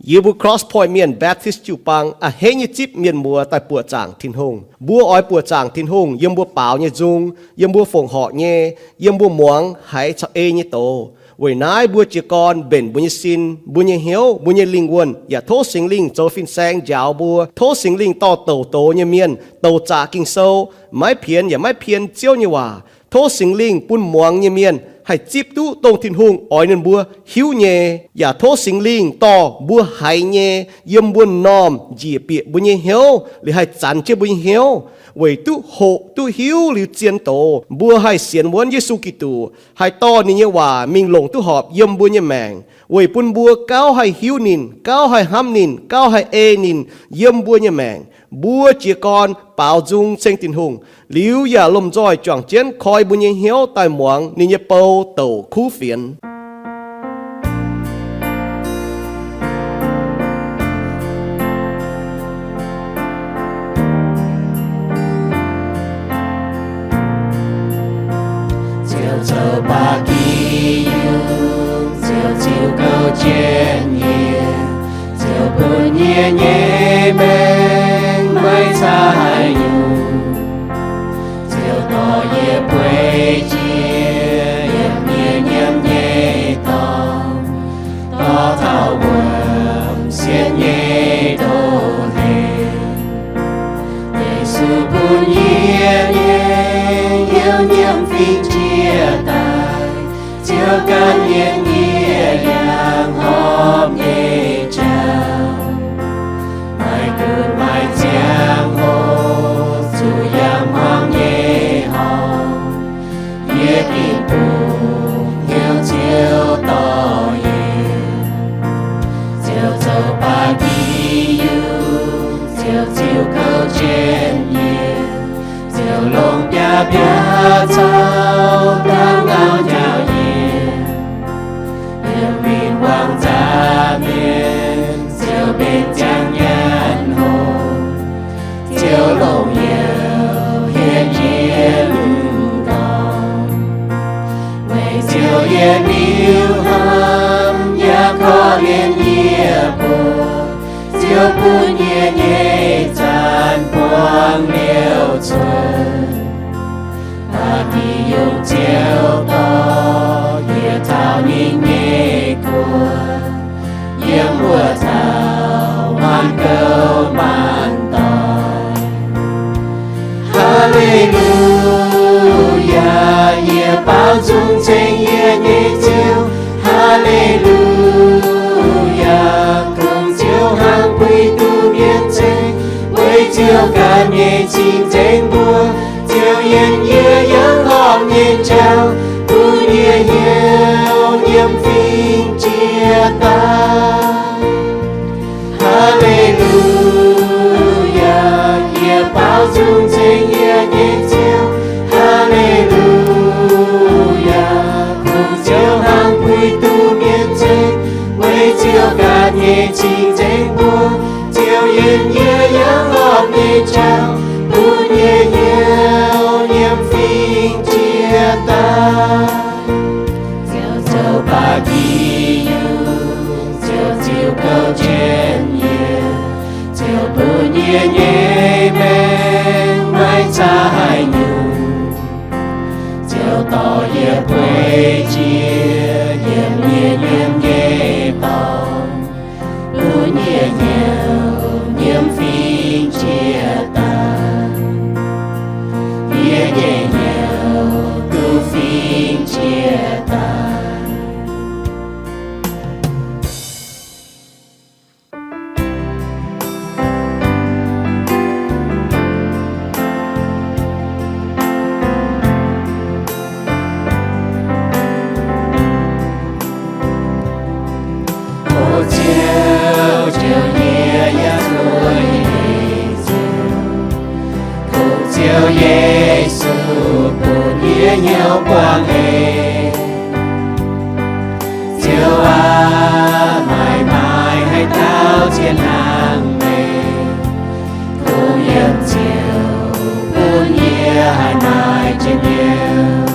Yie mbuo Cross Point Mienh Baptist jiu-baang a'hneiv nyei zipv mienh muoz daaih buoqc zaangc Tin-Hungh. Mbuo oix buoqc zaangc Tin-Hungh yiem mbuo baaux nyei nzung, yiem mbuo fongc horc nyei, yiem mbuo muangx haiz caux ei nyei doz. Weic naaiv mbuo jiez gorn mbenc mbuo nyei sin, mbuo nyei hnyouv, mbuo nyei lingh wuonh, yaac tov Singx Lingh zoux fin-saeng njaaux mbuo. Tov Singx Lingh dorh douc doz nyei mienh, douc zaqc Ging-Sou, maiv pienx yaac maiv pien Ziouv nyei waac. Tov Singx Lingh bun muangx nyei mienh haih zipv duqv dongh Tin-Hungh oix ninh mbuo hiuv nyei, yaac tov Singx Lingh dorh mbuo haiz nyei yiem mbuo m'normh njiec bieqc mbuo nyei hnyouv, liuz haih zanx jienv mbuo nyei hnyouv, weic duqv hoqc duqv hiuv liuz zien doz, mbuo haih sienx wuonv Yesu Giduc, haih dorh ninh nyei waac mingh longc duqv horpc yiem mbuo nyei maengc, weic bun mbuo gauh haih hiuv ninh, gauh haih hnamv ninh, gauh haih ei ninh yiem mbuo nyei maengc. Mbuo jiez gorn baaux nzung ceng Tin-Hungh, liuz yaac lomh nzoih juangc jienv koi mbuo nyei hnyouv daaih muangx ninh nyei bou douc kuv fienx. Ziouv zoux ba'gi yungh, Ziouv ziux gouv jienv yie, Ziouv bun yie nyei maengc maiv caa haaix nyungc. Ziouv dorh yie bueix jiex yiem yie nyiemc nyei dorngx, dorh taux wuom sienx nyei ndoh hleix. Yesu bun yie nyei hnyouv nyiemc fingx jiex daaih, Ziouv gan yie yangh horpc nyei jauv. Maaih gunv maaih ziangh hoc zuqc yangh hmuangx nyei horngh, yie dingc dungx hnyouv Ziouv dorh yie. Ziouv zoux ba'gi yungh, Ziouv ziux gouv jienv yie, Ziouv longc biaav-biaav caux dangv ngau njaaux yie. Yiem win-wangv nza'hmien Ziouv benx ziangh nyaanh hopv, Ziouv longc youz hietv yie lungh ndorm. Weic Ziouv yietc liuz hnamv yaac korv-lienh yie mbuo, Ziouv bun yie nyei zanc buangh liouh cuotv. Ba'gi yungh Ziouv dorh yie taux ninh nyei guoqv, yiem wuov taux maanc gouv maanc doic. Haa^le^lu^yaa, yie baaux nzung ceng yie nyei Ziouv. Haa^le^lu^yaa, kungx Ziouv hnangv puix duqv mienh ceng, weic Ziouv ganh nyei cing-nzengc mbuo. Ziouv yiem yie yangh horpc nyei jauv, bun yie hnyouv nyiemc fingx jiex daaih. Haa^le^lu^yaa, yie baaux nzung ceng yie nyei Ziouv. Haa^le^lu^yaa, kungx Ziouv hnangv puix duqv mienh ceng, weic Ziouv ganh nyei cing-nzengc mbuo. Ziouv yiem yie yangh horpc nyei jauv, bun yie hnyouv nyiemc fingx jiex daaih. Ziouv zoux ba'gi yungh, Ziouv ziux gouv jienv yie, Ziouv bun yie nyei maengc maiv caa haaix nyungc. Ziouv dorh yie bueix jiex yiem yie nyiemc nyei dorngx, bun yie hnyouv nyiemc fingx jiex daaih. Yie nyei hnyouv duqv fingx jiex daaih. O Ziouv, Ziouv, yie yaac zuov nyei Ziouv, kungx Ziouv Yesu bun yie hnyouv buangh eix. Ziouv aac, maaih maaih haaix dauh zien nangh meih, kungx yiem Ziouv bun yie haih maaih njien-youh.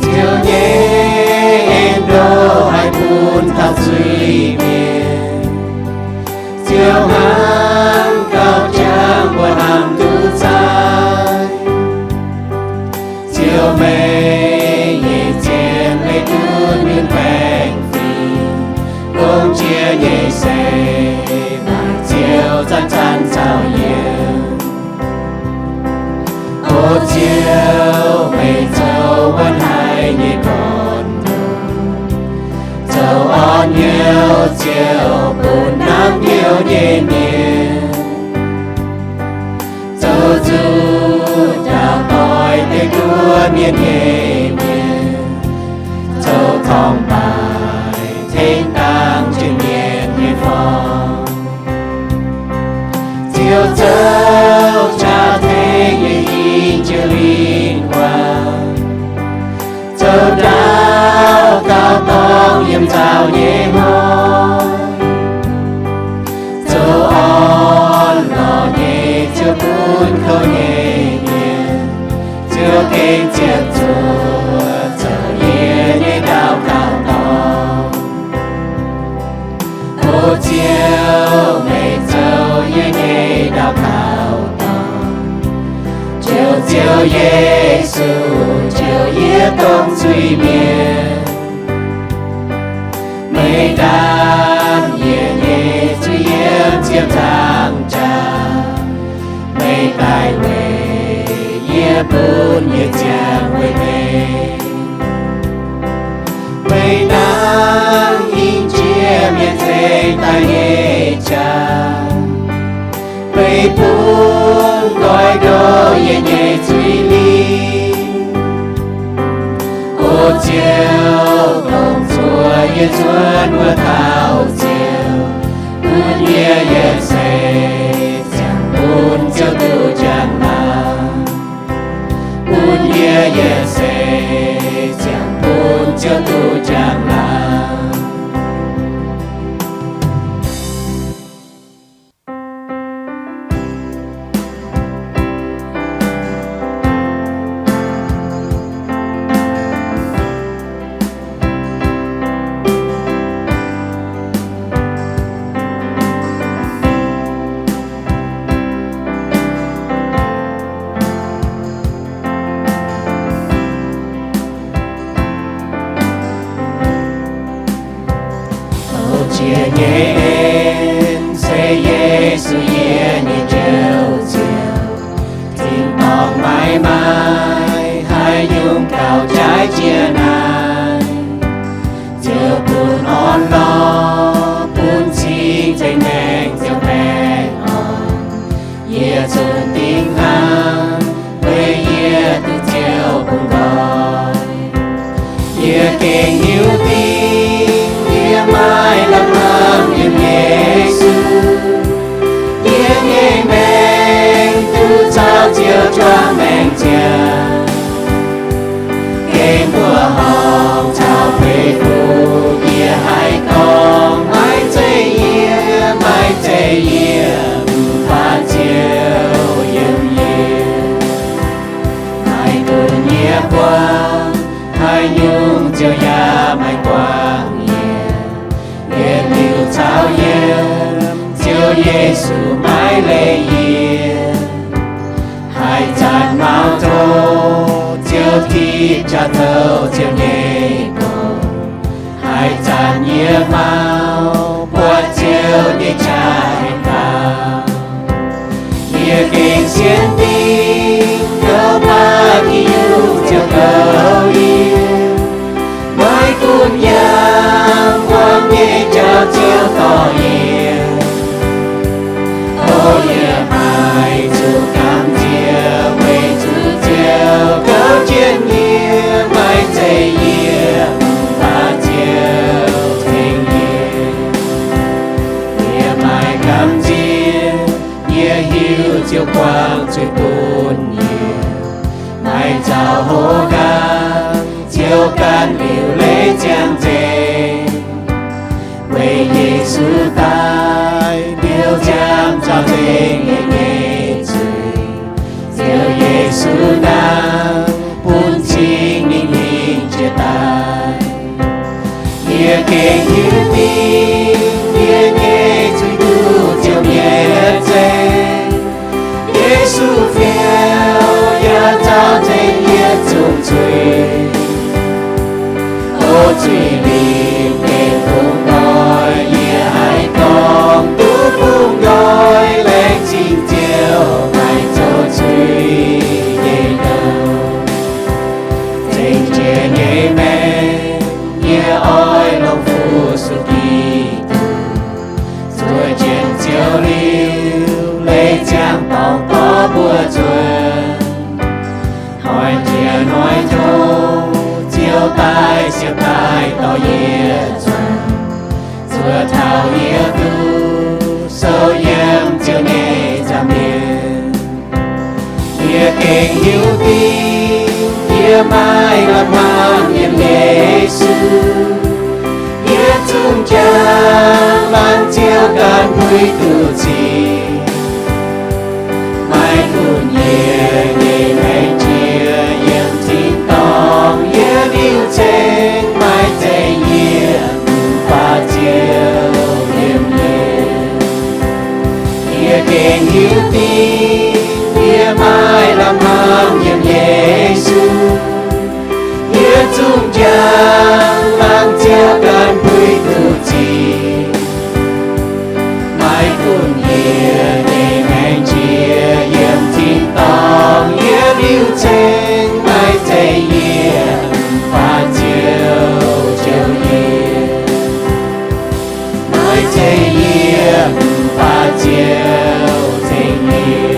Ziouv nyei en-ndoh haih bun taux zuiz-mienh. Ziouv bun hnamv hnyouv nyei mienh, zoux zuqc ndaauh doix deix nduov mienh nyei mienh, zoux torngv-baaix tengx dangh jiex mienh nyei forng. Ziouv zoux qaqv tengx nyei hingh jiex linh huaax, zoux ndaauh gauh dorngc yiem nzauh nyei hnoi, zoux orn-lorqc nyei Ziouv bun kouv nyei mienh. Ziouv gengh ziepc zuoqc zoux yie nyei ndaauh gauh dorngc. O Ziouv, meih zoux yie nyei ndaauh gauh dorngc. Njoux Ziouv Yesu, njoux yie dongh zuiz-mienh. Meih ndaam yie nyei zuiz yiem ziepc nzaangc jaax. Meih daaih weic yie bun yie ziangh weic meih. Meih hnangv hingh jiex mienh ceix daaih nyei qaqv. Meih bun nqoi ndoh yie nyei zuiz-lingh. O Ziouv, dongh zuoqv yie nzuonx wuov dauh Ziouv, bun yie yietc seix ziangh bun Ziouv duqv njang-laangc. Bun yie yietc seix ziangh bun Ziouv duqv njang-laangc. Jiex nyei en se Yesu yie nyei Njoux Ziouv. Tin-dorngh maiv maaih haaix nyungc gauh jaaix jiex naaiv. Ziouv bun orn-lorqc, bun cing-nzengc maengc Ziouv baengh orn. Yie zunc dingc hnangv, weic yie duqv Ziouv bungx nqoi. Yie gengh hiuv dingc yie maiv lamh hnamv yiem Yesu. Yie nyei maengc duqv caux Ziouv juangc maengc ziangh. Gengh mbuoqc horngh caux feix-fun yie haih gorngv, maiv zeiz yie, maiv zeiz yie, mv baac Ziouv yiem yie. Maiv gunv yie buangh haaix nyungc, Ziouv yaac maiv buangh yie. Yietc liuz caux yiem, Ziouv Yesu maiv leih yie. Haaix zanc maux tov, Ziouv tipv jaax zoux Ziouv nyei gong. Haaix zanc yie maux, buatc Ziouv nyei qaqv aengx faaux. Yie gengh sienx dingc, goux baac Tin-Hungh Ziouv goux yie. Maiv gunv yangh buangh nyei jauv Ziouv dorh yie. O yie haiz zuqc gamh nziex weic zuqc Ziouv goux jienv yie, maiv zeiz yie, mv baac Ziouv tengx yie. Yie maaih gamh nziex, yie hiuv Ziouv buangh zuiz bun yie. Maaih zaux hov nqaang, Ziouv gan liuc leiz ziangh nzengc. Weic Yesu daaih liouh nziaamv zaux nzengc yie nyei zuiz. Ziouv Yesu naaiv bun cing ninh hingh jiex daaih. Yie gengh hiuv dingc yie nyei zuiz duqv Ziouv mietc nzengc. Yesu fiou yaac zaux nzengc yie zungv zuiz. O zuiz-lingc gengh bungx nqoi, yie haih gorngv duqv bungx nqoi, laengz zingh Ziouv maaih zoux zuiz nyei douh. Zengc jiex nyei maengc, yie oix longc fu-sux Giduc. Yie duqv sou yiem Ziouv nyei nza'hmien. Yie gengh hiuv duqv yie maiv lamh hmuangx yiem Yesu. Yie zungv jangx laangz Ziouv ganh puix duqv ziqc. Maiv gunv yie nyei maengc jiex yiem tin-dorngh, yie liuc ceng maiv zeiz yie mv baac Ziouv yiem yie. Yie gengh hiuv duqv yie maiv lamh hmuangx yiem Yesu. Yie zungv jangx laangz Ziouv ganh puix duqv ziqc. Maiv gunv yie nyei maengc jiex yiem tin-dorngh, yie liuc ceng maiv zeiz yie mv baac Ziouv jouh yie. Maiv zeiz yie mv baac Ziouv tengx yie.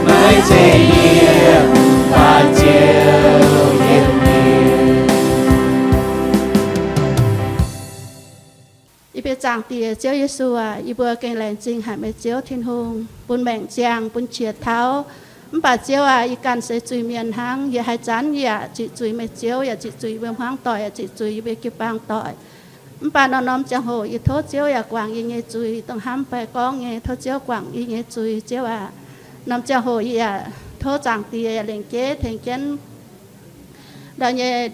Maiv zeiz yie mv baac Ziouv yiem yie. Yie mbuo Zaangc Diex Ziouv Yesu aac, yie mbuo gengh laengz zingh haic meih Ziouv Tin-Hungh bun maengc ziangh, bun qiex tauv. Mv baac Ziouv aac, yie ganh se zuiz-mienh hnangv. Yie haaix zanc yaac ziqc zuiz meih Ziouv, yaac ziqc zuiz yie mbuo hmuangv doic, yaac ziqc zuiz yie mbuo jiu-baang doic. Mv baac norm-norm ziangh hoc yie tov Ziouv yaac guangc yie nyei zuiz, dongh hnamv fai gorngv nyei, tov Ziouv guangc yie nyei zuiz, Ziouv aac. Norm ziangh hoc yie yaac tov Zaangc Diex yaac lengc jeiv tengx jienv ndau nyei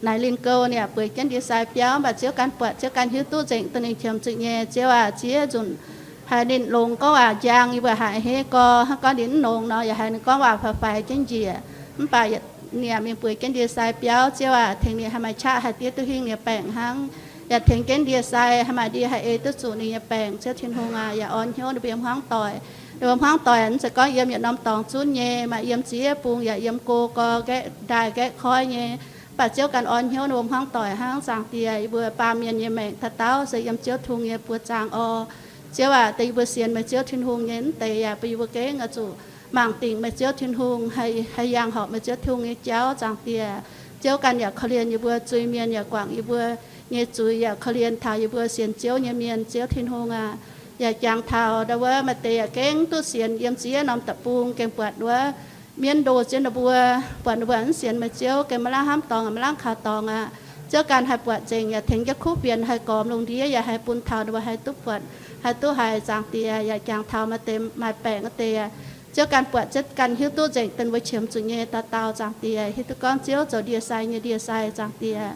naaic linh gou ninh yaac bueix jienv ndie-sai biauv, mv baac Ziouv ganh buatc, Ziouv ganh hiuv duqv nzengc dongh ninh qiemx zuqc nyei. Ziouv aac, ziex nzunc haiz ninh longx gorngv waac njang, yie mbuo haiz hei gorx, hnangv gorngv ninh mv longx nor, yaac haiz ninh gorngv waac faix-faix jienv njiec. Mv baac ninh yaac mingh bueix jienv ndie-sai biauv, Ziouv aac, tengx ninh haih maaih qaqv haih diev duqv hingh ninh nyei baengc hnangv. Yaac tengx jienv ndie-sai haih maaih ndie haih ei duqv zuqc ninh nyei baengc. Ziouv Tin-Hungh aac, yaac orn hnyouv ninh mbuo hmuangv doic. Ninh mbuo hmuangv doic mv zeiz gorngv yiem yietc norm dorngx zunv nyei, maaih yiem ziex bung yaac yiem go gorx, nqaeqv ndaaih nqaeqv koiv nyei. Mv baac Ziouv ganh orn hnyouv ninh mbuo hmuangv doic hnangv. Zaangc Diex, yie mbuo baamh mienh nyei maengc dauh dauh se yiem Ziouv Tin-Hungh nyei buoz zaangh orn. Ziouv aac, deix yie mbuo sienx meih Ziouv Tin-Hungh nyei mv deix yaac bun yie mbuo gengh oix zuqc mangc dingc meih Ziouv Tin-Hungh, haih yangh horpc meih Ziouv Tin-Hungh nyei jauv. Zaangc Diex, Ziouv ganh yaac korv-lienh yie mbuo zuiz-mienh, yaac guangc yie mbuo nyei zuiz, yaac korv-lienh taux yie mbuo sienx Ziouv nyei mienh. Ziouv Tin-Hungh aac, yaac jangx taux ndau wuov maaih deix yaac gengh duqv sienx yiem ziex norm deic-bung, gengh buatc wuov mienv ndo ziex ninh mbuo, buatc ninh mbuo mv sienx meih Ziouv, gengh maiv lamh hnamv dorngx, maiv lamh kaux dorngx aqv. Ziouv ganh haih buatc nzengc, yaac tengx jienv kuv fienx haih gormx lungh ndiev, yaac haih bun taux ninh mbuo haih duqv buatc, haih duqv haiz. Zaangc Diex, yaac jangx taux maaih deix maaih baengc wuov deix, Ziouv ganh buatc, Ziouv ganh hiuv duqv nzengc dongh ninh mbuo qiemx zuqc nyei dauh dauh. Zaangc Diex, hiuv duqv gorngv Ziouv zoux ndie-sai nyei ndie-sai. Zaangc Diex,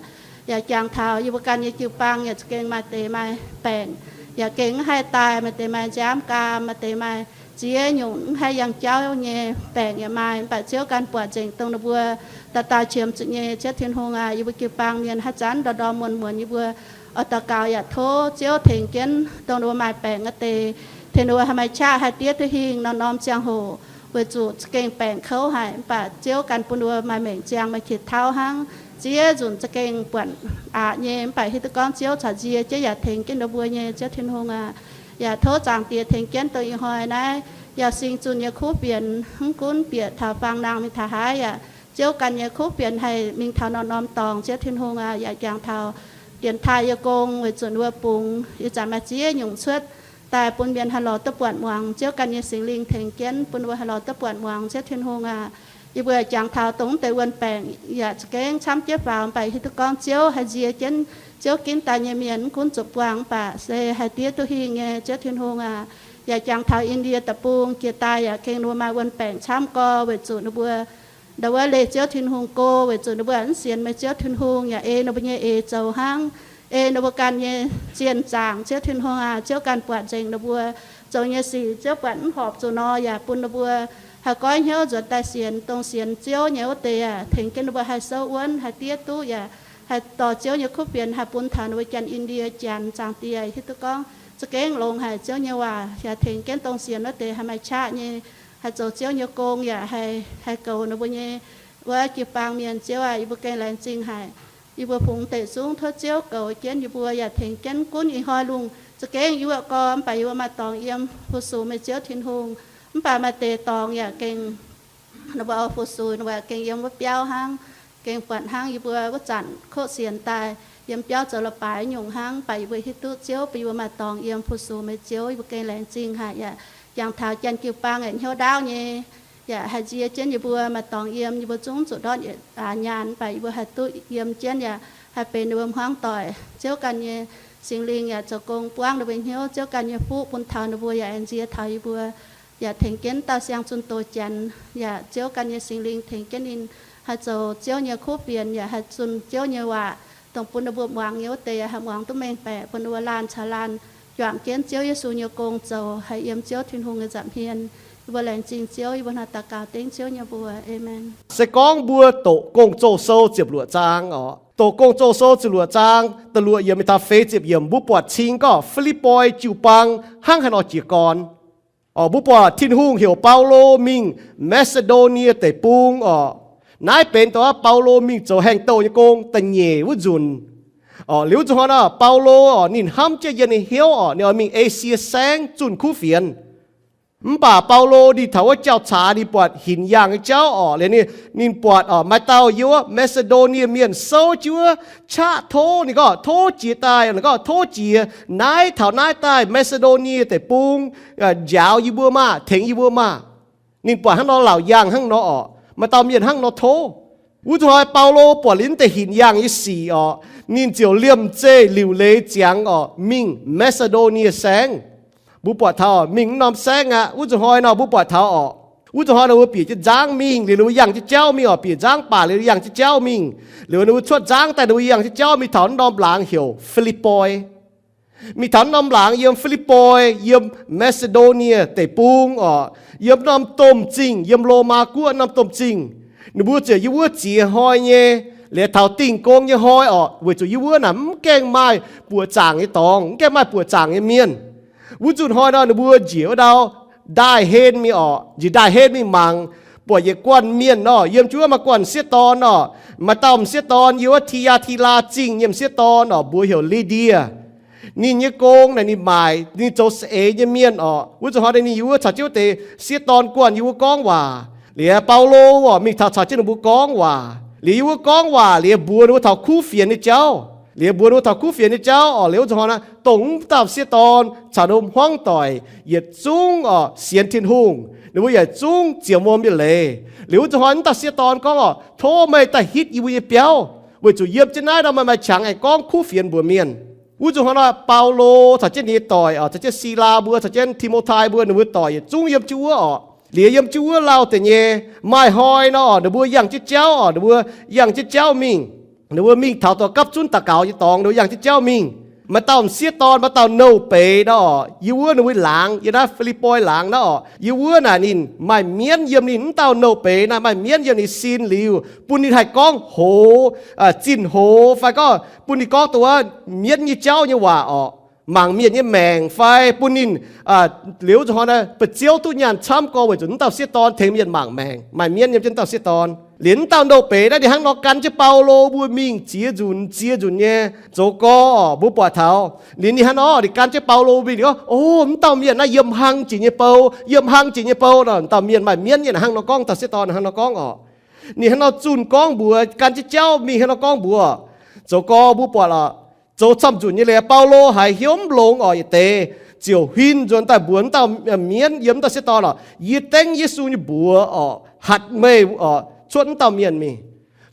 yaac jangx taux yie mbuo ganh nyei jiu-baang yaac za'gengh maaih deix maaih baengc, yaac gengh mv haih daaih, maaih deix maaih nziaamv gaam, maaih deix maaih ziex nyungc mv haih yangh jauv nyei baengc yaac maaih. Mv baac Ziouv ganh buatc nzengc dongh ninh mbuo dauh dauh qiemx zuqc nyei. Ziouv Tin-Hungh aac, yie mbuo jiu-baang mienh haaix zanc ndorm ndorm muonz muonz yie mbuo oix daux gaux yaac tov Ziouv tengx jienv dongh ninh mbuo maaih baengc wuov deix, tengx ninh mbuo haih maaih qaqv haih diev duqv hingh norm-norm ziangh hoc, weic zuqc za'gengh baengc kouv haic. Mv baac Ziouv ganh bun ninh mbuo maaih maengc ziangh, maaih qiex tauv hnangv. Ziex nzunc za'gengh buatc aqc nyei, mv baac hiuv duqv gorngv Ziouv caux nzie jienv yaac tengx jienv ninh mbuo nyei. Ziouv Tin-Hungh aac, yaac tov Zaangc Diex tengx jienv dongh ih hnoi naaiv yaac sing zunh nyei kuv fienx, mv gunv bieqc taux faang nangh mingh taux haaix yaac Ziouv ganh nyei kuv fienx haih mingh taux norm-norm dorngx. Ziouv Tin-Hungh aac, yaac jangx taux dienx taaih yie gong, weic zuqc ninh mbuo bungx ih zanc maaih ziex nyungc cuotv daaih bun mienh haih lorz duqv buatc muangx. Ziouv ganh nyei Singx Lingh tengx jienv bun ninh mbuo haih lorz duqv buatc muangx. Ziouv Tin-Hungh aac, yie mbuo jangx taux dongh mv deix wuon baengc yaac za'gengh camv jienv faaux, mv baac hiuv duqv gorngv Ziouv haih nzie jienv, Ziouv ginv daaih nyei mienh mv gunv zuqc buangh mv baac se haih diev duqv hingh nyei. Ziouv Tin-Hungh aac, yaac jangx taux Indie deic-bung jiex daaih yaac gengh ninh mbuo maaih wuon baengc camv gorx, weic zuqc ninh mbuo ndau wuov leih Ziouv Tin-Hungh go, weic zuqc ninh mbuo mv sienx meih Ziouv Tin-Hungh, yaac ei ninh mbuo nyei eix zoux hnangv, ei ninh mbuo ganh nyei zienh zaangc. Ziouv Tin-Hungh aac, Ziouv ganh buatc nzengc ninh mbuo zoux nyei sic. Ziouv buatc mv horpc zuqc nor, yaac bun ninh mbuo haih goiv hnyouv nzuonx daaih sienx. Dongh sienx Ziouv nyei wuov deix aac, tengx jienv ninh mbuo haih souv wuonv, haih diev duqv, yaac haih dorh Ziouv nyei kuv fienx haih bun taux ninh mbuo janx Indie Janx. Zaangc Diex, hiuv duqv gorngv za'gengh longx haic Ziouv nyei waac, yaac tengx jienv dongh sienx wuov deix haih maaih qaqv nyei, haih zoux Ziouv nyei gong, yaac haih, haih goux ninh mbuo nyei wuov jiu-baang mienh. Ziouv aac, yie mbuo gengh laengz zingh haic. Yie mbuo fungx deic zungv tov Ziouv goux jienv yie mbuo, yaac tengx jienv gunv ih hnoi lungh za'gengh yie mbuo gorx, mv baac yie mbuo maaih dorngx yiem fu-sux meih Ziouv Tin-Hungh. Mv baac maaih deix dorngx yaac gengh, ninh mbuo fu-sux ninh mbuo gengh yiem wuov biauv hnangv, gengh buatc hnangv yie mbuo wuov zanc kov sienx daaih. yiem biauv zoux la'baaix nyungc hnangv, mv baac yie mbuo hiuv duqv Ziouv bun yie mbuo maaih dorngx yiem, fu-sux meih Ziouv, yie mbuo gengh laengz zingh haic. Yaac jangx taux Janx-Jiu Baang aengx hnyouv ndaauv nyei, yaac haih nzie jienv yie mbuo maaih dorngx yiem, yie mbuo zungv zuqc ndortv nyaanh, mv baac yie mbuo haih duqv yiem jienv yaac haih benx ninh mbuo hmuangv doic. Ziouv ganh nyei Singx Lingh yaac zoux gong buangv ninh mbuo hnyouv. Ziouv ganh nyei fuqv bun taux ninh mbuo yaac aengx nzie taux yie mbuo, yaac tengx jienv dauh siang zunh doz Janx, yaac Ziouv ganh nyei Singx Lingh tengx jienv ninh haih zoux Ziouv nyei kuv fienx, yaac haih zunh Ziouv nyei waac, dongh bun ninh mbuo muangx nyei wuov deix yaac haih muangx duqv mengh baeqc, bun ninh mbuo laanh caux laanh juangc jienv Ziouv Yesu nyei gong zoux, haih yiem Ziouv Tin-Hungh nyei nza'hmien. Yie mbuo laengz zingh Ziouv, yie mbuo hnangv daux gaux dengv Ziouv nyei mbuox. Aamen. Se gorngv mbuo doqc Gong-Zoh sou ziepc luoqc zaang oc, doqc Gong-Zoh sou ziepc luoqc zaang da'luoqc yiemc mingh taux feix ziepc yiemc, mbuo buatc cing gorngv Fi^lipv^poi jiu-baang hnangv haaix nor jiez gorn. Oc, mbuo buatc Tin-Hungh heuc Baulo mingh Maa^si^ndo^nie Deic-Bung oc. Naaiv benx dongh Baulo mingh zoux haengh douh nyei gong da'nyeic wuov nzunc. Oc, liuz wuov zuqc hnoi nor, Baulo oc, ninh hnamv jienv yiem ninh hnyouv oc, ninh oix mingh Esie Saengv zunh kuv fienx. Mv baac Baulo ninh taux wuov jauv-caax ninh buatc hinc yaangh nyei jauv oc, liuz ninh, ninh buatc oc, maaih dauh yiem wuov Maa^si^ndo^nie mienh souv jienv wuov qaqv tov ninh gorngv, tov jiex daaih, ninh gorngv, tov jiex naaiv, taux naaiv daaih Maa^si^ndo^nie Deic-Bung njaaux yie mbuo maah, tengx yie mbuo maah. Ninh buatc hnangv nor, laauc yaangh hnangv nor oc, maaih dauh mienh hnangv nor tov. Wuov zuqc hnoi Baulo buatc liuz deix hinc yaangh nyei sic oc, ninh ziouc liemh zeih liuc leiz ziangx oc, mingh Maa^si^ndo^nie Saengv. Mbuo buatc taux mingh wuov norm saengv aqv. Wuov zuqc hnoi nor mbuo buatc taux oc, wuov zuqc hnoi nor mbuo bieqc jienv nzangv mingh, liuz ninh mbuo yangh jienv jauv mingh oc, bieqc nzangv baac liuz ninh yangh jienv jauv mingh. Liuz ninh mbuo cuotv nzangv daaih, ninh mbuo yangh jienv jauv mingh taux wuov norm laangz heuc Fi^lipv^poi. Mingh taux norm laangz yiem Fi^lipv^poi, yiem Maa^si^ndo^nie Deic-Bung oc, yiem norm domh zingh, yiem Lomaa Guoqv norm domh zingh. Ninh mbuo ziouc yiem wuov ziex hnoi nyei, liuz taux Dingh Gong nyei hnoi oc, weic zuqc yiem wuov naaic mv gaengh maaih buoqc zaangc nyei dorngx, mv gaengh maaih buoqc zaangc nyei mienh. Wuov zuqc hnoi nor ninh mbuo njiec wuov ndau ndaaih-hlen mingh oc, njiec ndaaih-hlen mingh mangc, buatc yietc guanh mienh nor, yiem jienv wuov maaih guanh m'sieqv dorn nor, maaih dauh m'sieqv dorn yiem wuov Ti^yaa^ti^laa Zingh nyei m'sieqv dorn oc, mbuox heuc Li^ndie. Ninh nyei gong naaic ninh maaic, ninh zoux saeng nyei mienh oc. Wuov zuqc hnoi ninh yiem wuov caux jienv wuov deix sieqv dorn guanh yiem wuov gorngv waac. Liuz Baulo oc, mingh taux caux jienv ninh mbuo gorngv waac. Liuz yiem wuov gorngv waac liuz mbuox ninh mbuo taux kuv fienx nyei jauv. Liuz mbuox ninh mbuo taux kuv fienx nyei jauv oc. Liuz wuov zuqc hnoi naaic dongh wuov dauh sieqv dorn caux ninh mbuo hmuangv doic yietc zungv oc, sienx Tin-Hungh. Ninh mbuo yietc zungv ziouc wuom nyei leiz. Liuz wuov zuqc hnoi wuov dauh sieqv dorn gorngv oc, tov meih daaih hitv yie mbuo nyei biauv, weic zuqc yiem jienv naaiv nor maaih qangx aengx gorngv kuv fienx mbuox mienh. Wuov zuqc hnoi nor Baulo caux jienv ninh nyei doic oc, caux jienv Silaa mbuo, caux jienv Ti^mo^tai mbuo, ninh mbuo doic yietc zungv yiem jienv wuov oc. Liuz yiem jienv wuov lauh deix nyei, maaih hnoi nor oc, ninh mbuo yangh jienv jauv oc, ninh mbuo yangh jienv jauv mingh. Ninh mbuo mingh taux dongh gapv zunv daux gaux nyei dorngx, ninh mbuo yangh jienv jauv mingh. Maaih dauh m'sieqv dorn, maaih dauh nouh beiz nor oc, yiem wuov ninh mbuo laangz, yiem naaiv Fi^lipv^poi laangz nor oc, yiem wuov naaic ninh maaih mienv yiem ninh. Wuov dauh nouh beiz naaic maaih mienv yiem ninh sin liuz, bun ninh haih gorngv hoz, zinh hoz fai gorngv bun ninh gorngv dongh wuov mienv nyei jauv nyei waac oc, mangc mienh nyei maengc fai bun ninh, liuz wuov zuqc hnoi naaic ba'ziouv duqv nyaanh camv gorx weic zuqc wuov dauh sieqv dorn tengx mienh mangc maengc, maaih mienv yiem jienv wuov dauh sieqv dorn. Liuz wuov dauh nouh beiz naaiv ninh hnangv nor gan jienv Baulo mbuo mingh ziex nzunc ziex nzunc nyei zoux gorx oc, mbuo buatc taux. Liuz ninh hnangv nor ninh gan jienv Baulo mingh, ninh gorngv, O, wuov dauh mienh naaiv yiem hlang jiex nyei bou, yiem hlang jiex nyei bou nor. Dauh mienh maaih mienv nyei hnangv nor gorngv, dauh sieqv dorn hnangv nor gorngv oc. Ninh hnangv nor zunh gorngv mbuox, gan jienv jauv mingh hnangv nor gorngv mbuox. Zoux gorx mbuo buatc oc, zoux camv nzunc nyei liuz Baulo haiz hnyouv mv longx oc, yietc deix ziouc huin nzuonx daaih mbuox wuov dauh mienv yiem wuov dauh sieqv dorn oc, Yie dengv Yesu nyei mbuox oc, hatc meih oc, cuotv wuov dauh mienh mingh.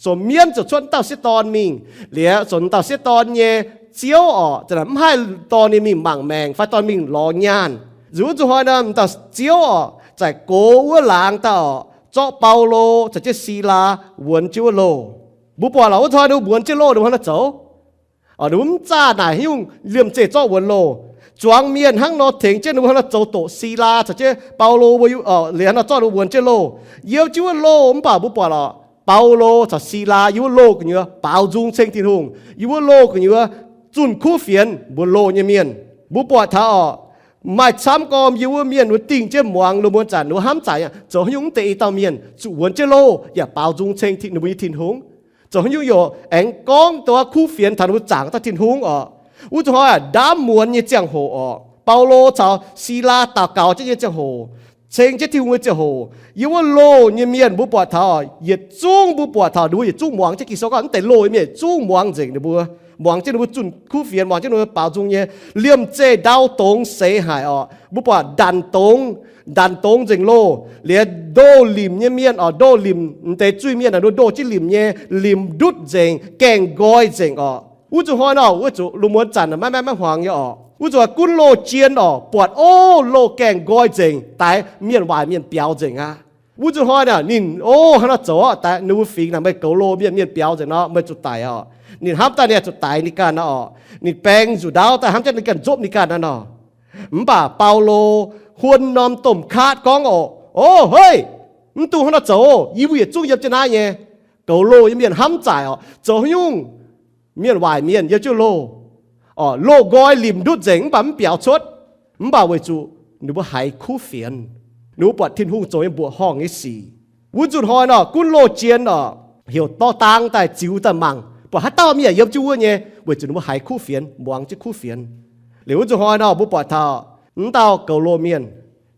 Zoux mienv ziouc cuotv wuov dauh sieqv dorn mingh. Liuz zoux dauh sieqv dorn nyei ziouv oc, za'naaic mv haih dorh ninh mingh mangc maengc fai dorh mingh lorz nyaanh. Nzunc wuov zuqc hnoi nor, dauh ziouv oc, zaaic gox wuov laangz daaih oc, zorqv Baulo caux jienv Silaa wuonx jienv wuov loh. Mbuo buatc lorqc, wuov zuqc hnoi ninh mbuo wuonx jienv loh, ninh mbuo hnangv nor zoux. Ninh mbuo mv zaah naaic haaix nyungc, liemh zeih zorqv wuonx loh. Zuangx mienh hnangv nor tengx jienv ninh mbuo hnangv nor zoux doqc Silaa caux jienv Baulo mbuo, liuz hnangv nor zorqv ninh mbuo wuonx jienv loh. Yiem jienv wuov loh mv baac mbuo buatc lorqc, Baulo caux Silaa yiem wuov loh gu'nyuoz baaux nzung ceng Tin-Hungh. Yiem wuov loh gu'nyuoz zunh kuv fienx mbuox loh nyei mienh. Mbuo buatc taux oc, maaih camv gormx yiem wuov mienh wuov dingh jienv muangx loh muonz zanc wuov hnamv zaaic, zoux haaix nyungc mv deix i dauh mienh zuqc wuonx jienv loh yaac baaux nzung ceng ninh mbuo nyei Tin-Hungh. Zoux haaix nyungc yaac aengx gorngv dongh kuv fienx taux ninh mbuo zaangc dauh Tin-Hungh oc. Wuov zuqc hnoi ndaamv muonz nyei ziangh hoc oc, Baulo caux Silaa daux gaux jienv nyei ziangh hoc, ceng jienv Tin-Hungh nyei ziangh hoc, yiem wuov loh nyei mienh mbuo buatc taux, yietc zungv mbuo buatc taux ninh mbuo yietc zungv muangx jienv Ging-Sou gorngv mv deix loh nyei mienh yietc zungv muangx nzengc ninh mbuo. muangx jienv ninh mbuo zunh kuv fienx, muangx jienv ninh mbuo baaux nzung nyei, liemh zeih ndau dongz seix haic orqc. Mbuo buatc ndanc dongz, ndanc dongz nzengc loh, liuz ndoh limc nyei mienh orqc, ndoh limc, m'deix zuiz-mienh naaic ndoh jienv limc nyei, limc ndutv nzengc, gaengh nqoi nzengc orqc. Wuov zuqc hnoi nor, wuov zuqc lungh muonz zanc maiv, maiv, maiv hmuangx nyei orqc. Wuov zuqc gunv loh jien orqc, buatc o, loh gaengh nqoi nzengc, daix mienh waaic mienh biaux nzengc aqv. Wuov zuqc hnoi naaic ninh o, hnangv nor zoux orqc, daix ninh mbuo fingx naaic meih goux loh mienh, mienh biaux nzengc nor meih zuqc daic orqc. Ninh hnamv daaih ninh zuqc daix ninh ganh nor orqc. Ninh baeng nzuqc ndaauv daaih hnamv jienv ninh ganh nzopv ninh ganh naaiv nor. Mv baac Baulo huon norm domh kaatv gorngv orqc, o, hei, mv dungx hnangv nor zoux. Yie mbuo yietc zungv yiem jienv naaiv nyei, goux loh nyei mienh hnamv zaaic orqc. Zoux haaix nyungc mienh waaic mienh yiem jienv loh orqc, loh nqoi limc ndutv nzengc mv baac mv biaux cuotv. Mv baac weic zuqc ninh mbuo haiz kuv fienx, ninh mbuo buatc Tin-Hungh zoux nyei mbuoqc horngh nyei sic. Wuov nzunc hnoi nor gunv loh jien orqc, heuc dorh dang daaih ziux daaih mangc, buatc haaix dauh mienh yiem jienv wuov nyei, weic zuqc ninh mbuo haiz kuv fienx, muangx jienv kuv fienx. Liuz wuov nzunc hnoi nor mbuo buatc taux m'dauh goux loh mienh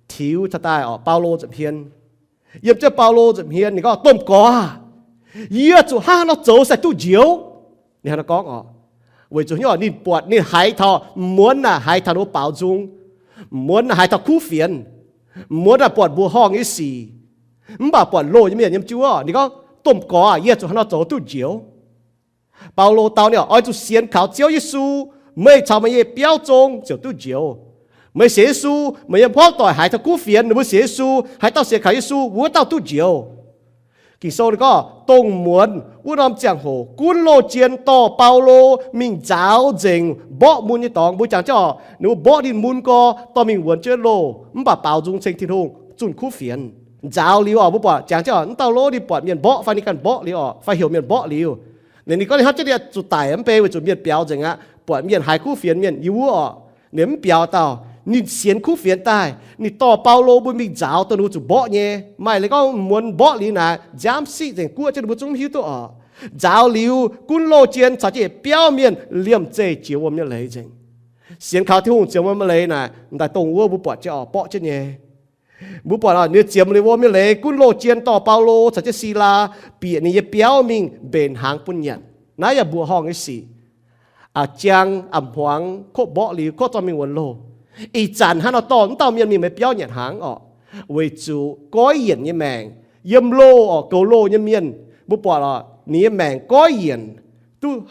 tiux taux daaih orqc, Baulo nza'hmien. Yiem jienv Baulo nza'hmien ninh gorngv, Domh Gorx aah, yie zuqc hnangv haaix nor zoux se duqv njoux? Ninh hnangv nor gorngv orqc. Weic zuqc hnyouv ninh buatc ninh haiz taux, m'muonz naaic haiz taux ninh mbuo baaux nzung, m'muonz naaic haiz taux kuv fienx, m'muonz naaic buatc mbuoqc horngh nyei sic, mv baac buatc loh nyei mienh yiem jienv wuov. Ninh gorngv, Domh Gorx aah, yie zuqc hnangv haaix nor zoux duqv njoux? Baulo dau ninh orqc, Oix zuqc sienx kaux Ziouv Yesu, meih caux meih nyei biauv zong ziouc duqv njoux. Meih sienx Yesu, meih nyei hmuangv doic haiz taux kuv fienx, ninh mbuo sienx Yesu, haaix dauh sienx kaux Yesu, wuov dauh duqv njoux. Ging-Sou ninh gorngv, dongh muonz wuov norm ziangh hoc gunv loh jien dorh Baulo mingh nzaaux nzengc mborqv mun nyei dorngx. Mbuo jangx jienv orqc, ninh mbuo mborqv ninh mun gorx dorh mingh wuonx jienv loh, mv baac baaux nzung ceng Tin-Hungh zunh kuv fienx. Nzaaux liuz orqc, mbuo buatc jangx jienv orqc, m'dauh lov ninh buatc mienh mborqv fai ninh ganh mborqv liuz orqc, fai heuc mienh mborqv liuz, ninh gorngv ninh hnamv jienv ninh zuqc daic mv bei, weic zuqc mienh biaux nzengc aqv, buatc mienh haiz kuv fienx mienh yiem wuov orqc, ninh mv biaux dauh. Ninh sienx kuv fienx daaih, ninh dorh Baulo mbuo mingh nzaaux dongh ninh mbuo zuqc mborqv nyei. Maaih leiz gorngv muonz mborqv liuz naaic, nziaamv siqv nzengc guoqv jienv, ninh mbuo zungv mv hiuv duqv orqc. Nzaaux liuz gunv loh jien caux jienv yietc biauv mienh liemh zeih jiex wuom nyei leiz nzengc. Sienx kaux Tin-Hungh jiex wuom nyei leiz naaic, m'daaih dongh wuov mbuo buatc jienv orqc, mborqv jienv nyei. Mbuo buatc orqc, ninh ziemx liuz wuom nyei leiz gunv loh jien dorh Baulo caux jienv Silaa bieqc ninh nyei biauv mingh mbenc hnaangx bun nyanc. Naaiv yaac mbuoqc horngh nyei sic. A'jang a'hmuangx, kov mborqv liuz, kov zorqv mingh wuonx loh. Ih zanc hnangv nor dorh m'dauh mienh mingh meih biauv nyanc hnaangx orqc, weic zuqc goiv yienc nyei maengc, yiem loh orqc, goux loh nyei mienh, mbuo buatc orqc, ninh nyei maengc goiv yienc, duqv,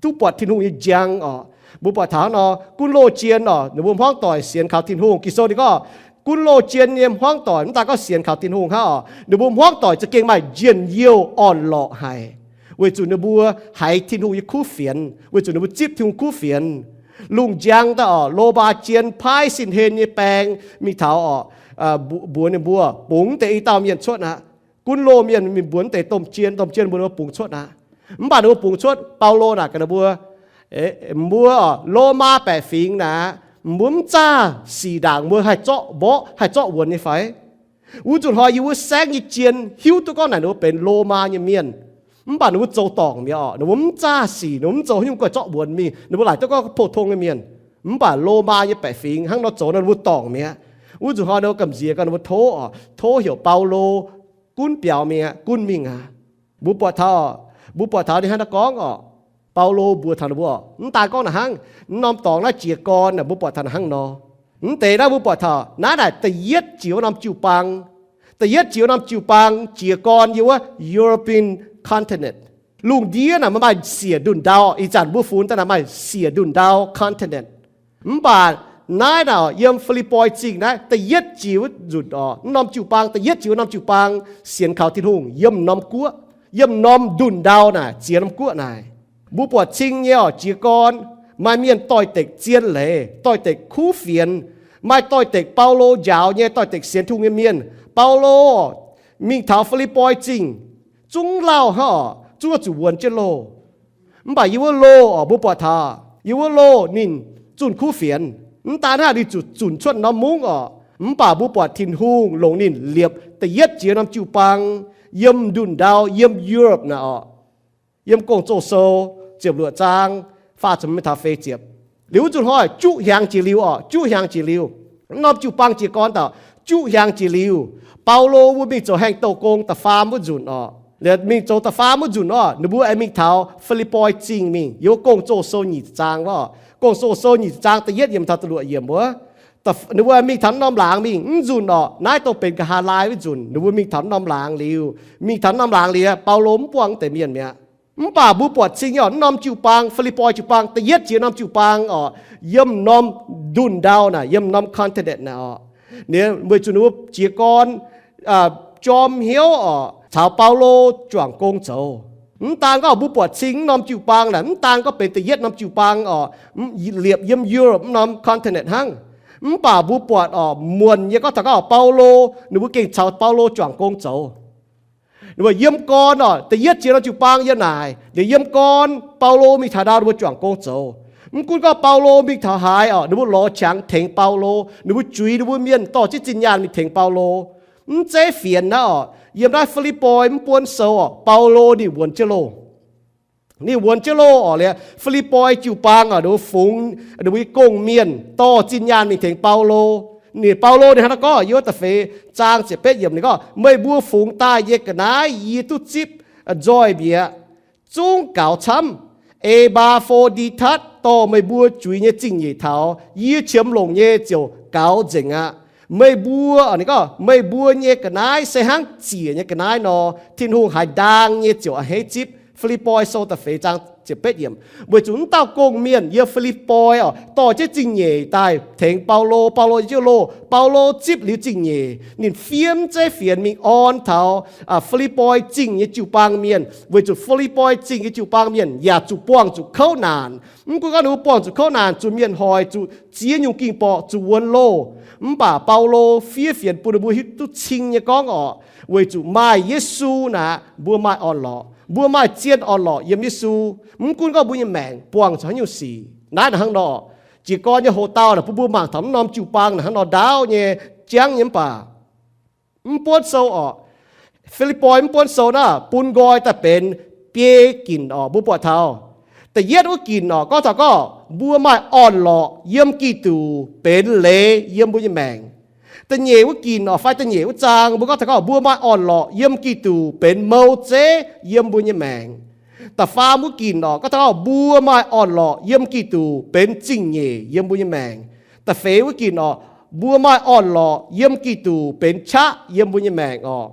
duqv buatc Tin-Hungh nyei njang orqc. Mbuo buatc taux hnangv nor gunv loh jien orqc, ninh mbuo hmuangv doic sienx kaux Tin-Hungh. Ging-Sou ninh gorngv, gunv loh jien nyei hmuangv doic mv daaih gorngv sienx kaux Tin-Hungh hnangv orqc, ninh mbuo hmuangv doic za'gengh maaih njien-youh orn-lorqc haic, weic zuqc ninh mbuo haiz Tin-Hungh nyei kuv fienx, weic zuqc ninh mbuo zipv Tin-Hungh kuv fienx. Lungh njang daaih orqc, Lomaa jien paaiv sin-hlen nyei baeng mingh taux orqc, mbuox ninh mbuo bungx deix i dauh mienh cuotv aqv. Gunv loh mienh mingh mbuox deix domh jien, domh jien mbuox ninh mbuo bungx cuotv aqv. Mv baac ninh mbuo bungx cuotv, Baulo naaic gaax ninh mbuo, mbuo orqc, Lomaa baeqc fingx naaic, mbuo mv zaah sic ndaangc mbuo haih zorqv mborqv, haih zorqv wuonx nyei fai? Wuov nzunc hnoi yie wuov saengv nyei jien hiuv duqv gorngv naaic ninh mbuo benx Lomaa nyei mienh. Mv baac ninh mbuo zoux dorngc mi'aqv orqc. Ninh mbuo mv zaah sic, ninh mbuo mv zoux haaix nyungc guaih zorqv wuonx mingh. Ninh mbuo laaic duqv gorngv pou-tong nyei mienh. Mv baac Lomaa nyei baeqc fingx hnangv nor zoux nor ninh mbuo dorngc mi'aqv. Wuov nzunc hnoi ninh mbuo gamh nziex gau ninh mbuo tov orqc, tov heuc Baulo gunv biaux mi'aqv, gunv mingh aqv. Mbuo buatc taux, mbuo buatc taux ninh hnangv naaiv gorngv orqc. Baulo mbuox taux ninh mbuo orqc, mv daan gorngv naaic hnangv, mv norm dorngx naaiv jiez gorn naaic mbuo buatc taux naaic hnangv nor. Mv deix naaiv mbuo buatc taux naaiv naaic da'yietv jiex wuov norm jiu-baang. Da'yietv jiex wuov norm jiu-baang jiez gorn yiem wuov European continent. Lungh ndiev naaic maaih maaih siec ndunh ndau. Ih zanc mbuo funx daaih naaic maaih siec ndunh ndau continent. Mv baac naaiv naaic yiem Fi^lipv^poi Zingh naaiv da'yietv jiex wuov nzunc orqc, mv norm jiu-baang, da'yietv jiex wuov norm jiu-baang sienx kaux Tin-Hungh yiem norm guoqv, yiem norm ndunh ndau naaic ziex norm guoqv naaic. Mbuo buatc cing nyei orqc, jiez gorn maaih mienh doix-dekc zien leiz, doix-dekc kuv fienx, maaih doix-dekc Baulo njaaux nyei, doix-dekc sienx Tin-Hungh nyei mienh. Baulo mingh taux Fi^lipv^poi Zingh, zungv lauh hnangv orqc, zungv zuqc wuonx jienv loh. Mv baac yiem wuov loh orqc, mbuo buatc taux yiem wuov loh ninh zunh kuv fienx. Mv daan hnangv, ninh zuqc zunc cuotv norm mungv orqc, mv baac mbuo buatc Tin-Hungh longc ninh liepc da'yietv jiex norm jiu-baang, yiem ndunh ndau, yiem Europe naaic orqc. Yiem Gong-Zoh Sou ziepc luoqc zaang faah ziepc mingh taux feix ziepc. Liuz wuov nzunc hnoi juqv hnyangx jiex liuz orqc, juqv hnyangx jiex liuz, norm jiu-baang jiez gorn dauh, juqv hnyangx jiex liuz, Baulo mbuo mingh zoux haengh douh gong da'faam wuov nzunc orqc, Mingh zoux da'faam wuov nzunc orqc, ninh mbuo aengx mingh taux Fi^lipv^poi Zingh mingh. Yiem wuov Gong-Zoh sou nyic ziepc zaang orqc, Gong-Zoh sou nyic ziepc zaang da'yietv yiemc taux da'luoqc yiemc wuov, ninh mbuo mingh taux norm laangz mingh. Mv nzunc orqc, naaiv dongh benx nqa'haav laai wuov nzunc, ninh mbuo mingh taux norm laangz liuz, mingh taux norm laangz liuz, Baulo mv buangh deix mienh mi'aqv. Mv baac mbuo buatc cing nyei orqc, norm jiu-baang, Fi^lipv^poi jiu-baang, da'yietv jiex norm jiu-baang orqc, yiem norm ndunh ndau naaic, yiem norm continent naaic orqc, ninh weic zuqc ninh mbuo jiez gorn jorm hnyouv orqc, caux Baulo juangc gong zoux. Mv daan gorngv mbuo buatc cing mv norm jiu-baang naaic, mv daan gorngv benx da'yietv norm jiu-baang orqc, liepc yiem Europe mv norm continent hnangv. Mv baac mbuo buatc orqc, muonc nyei gorngv taux gorngv Baulo, ninh mbuo gengh caux Baulo juangc gong zoux. Yiem gorn orqc, da'yietv jiex norm jiu-baang yiem naaic, liuz yiem gorn Baulo mingh taux ndau ninh mbuo juangc gong zoux. Mv gunv gorngv Baulo mingh taux haaix orqc, ninh mbuo lorz qangx tengx Baulo, ninh mbuo juix ninh mbuo mienh dorh jienv zinh nyaanh mingh tengx Baulo. Mv zeiz fienx naaiv orqc, yiem naaiv Fi^lipv^poi mv buonv sou orqc, Baulo ninh wuonx jienv loh. Ninh wuonx jienv loh orqc, liuz Fi^lipv^poi jiu-baang orqc, ninh mbuo fungx ninh mbuo nyei gong-mienh dorh zinh nyaanh mingh tengx Baulo. Ninh Baulo ninh hnangv naaiv gorngv, yiem wuov da'feix zaang ziepc betv yiemc ninh gorngv, meih mbuo fungx daaih nyei ga'naaiv yie duqv zipv nzoih mi'aqv, zungv gaux camv. E^mbaa^fo^ndi^tatv dorh meih mbuo juix nyei zingh nyeic taux yie qiemx longc nyei ziouc gaux nzengc aqv. Meih mbuo, ninh gorngv, meih mbuo nyei ga'naaiv se hnangv ziec nyei ga'naaiv nor, Tin-Hungh haaix ndaang nyei ziouc a'hneiv zipv. Fi^lipv^poi sou da'feix zaang ziepc betv yiemc. Weic zuqc mv dauh gong-mienh yiem Fi^lipv^poi orqc, dorh jienv zingh nyeic daaih tengx Baulo. Baulo yiem jienv loh. Baulo zipv liuz zingh nyeic, ninh fiev mv zeiz fienx mingh orn taux Fi^lipv^poi Zingh nyei jiu-baang mienh, weic zuqc Fi^lipv^poi Zingh nyei jiu-baang mienh yaac zuqc buangh zuqc kouv naanc. Mv gunv gorngv ninh mbuo buangh zuqc kouv naanc, zuqc mienh hoic, zuqc ziex nyungc ging-borqc, zuqc wuonx loh, mv baac Baulo fiev fienx bun ninh mbuo hiuv duqv cing nyei gorngv orqc, weic zuqc maaih Yesu naaic, mbuo maaih orn-lorqc, mbuo maaih zien orn-lorqc yiem Yesu. Mv gunv gorngv mbuo nyei maengc buangh zuqc haaix nyungc sic. Naaiv naaic hnangv nor, jiez gorn nyei hoc-dauh naaic bun mbuo mangc taux mv norm jiu-baang naaic hnangv nor ndaauv nyei, jangv nyei mv baac mv buonv sou orqc, Fi^lipv^poi mv buonv sou naaiv bun nqoi daaih benx biei ginc orqc. Mbuo buatc taux da'yietv wuov ginc orqc, gorngv taux gorngv mbuo maaih orn-lorqc yiem Giduc benx leiz yiem mbuo nyei maengc. Da'nyeic wuov ginc orqc, fai da'nyeic wuov zaang, mbuo gorngv taux gorngv mbuo maaih orn-lorqc yiem Giduc benx mou zeiv yiem mbuo nyei maengc. Da'faam wuov ginc orqc, gorngv taux gorngv mbuo maaih orn-lorqc yiem Giduc benx zingh nyeic yiem mbuo nyei maengc. Da'feix wuov ginc orqc, mbuo maaih orn-lorqc yiem Giduc benx qaqv yiem mbuo nyei maengc orqc.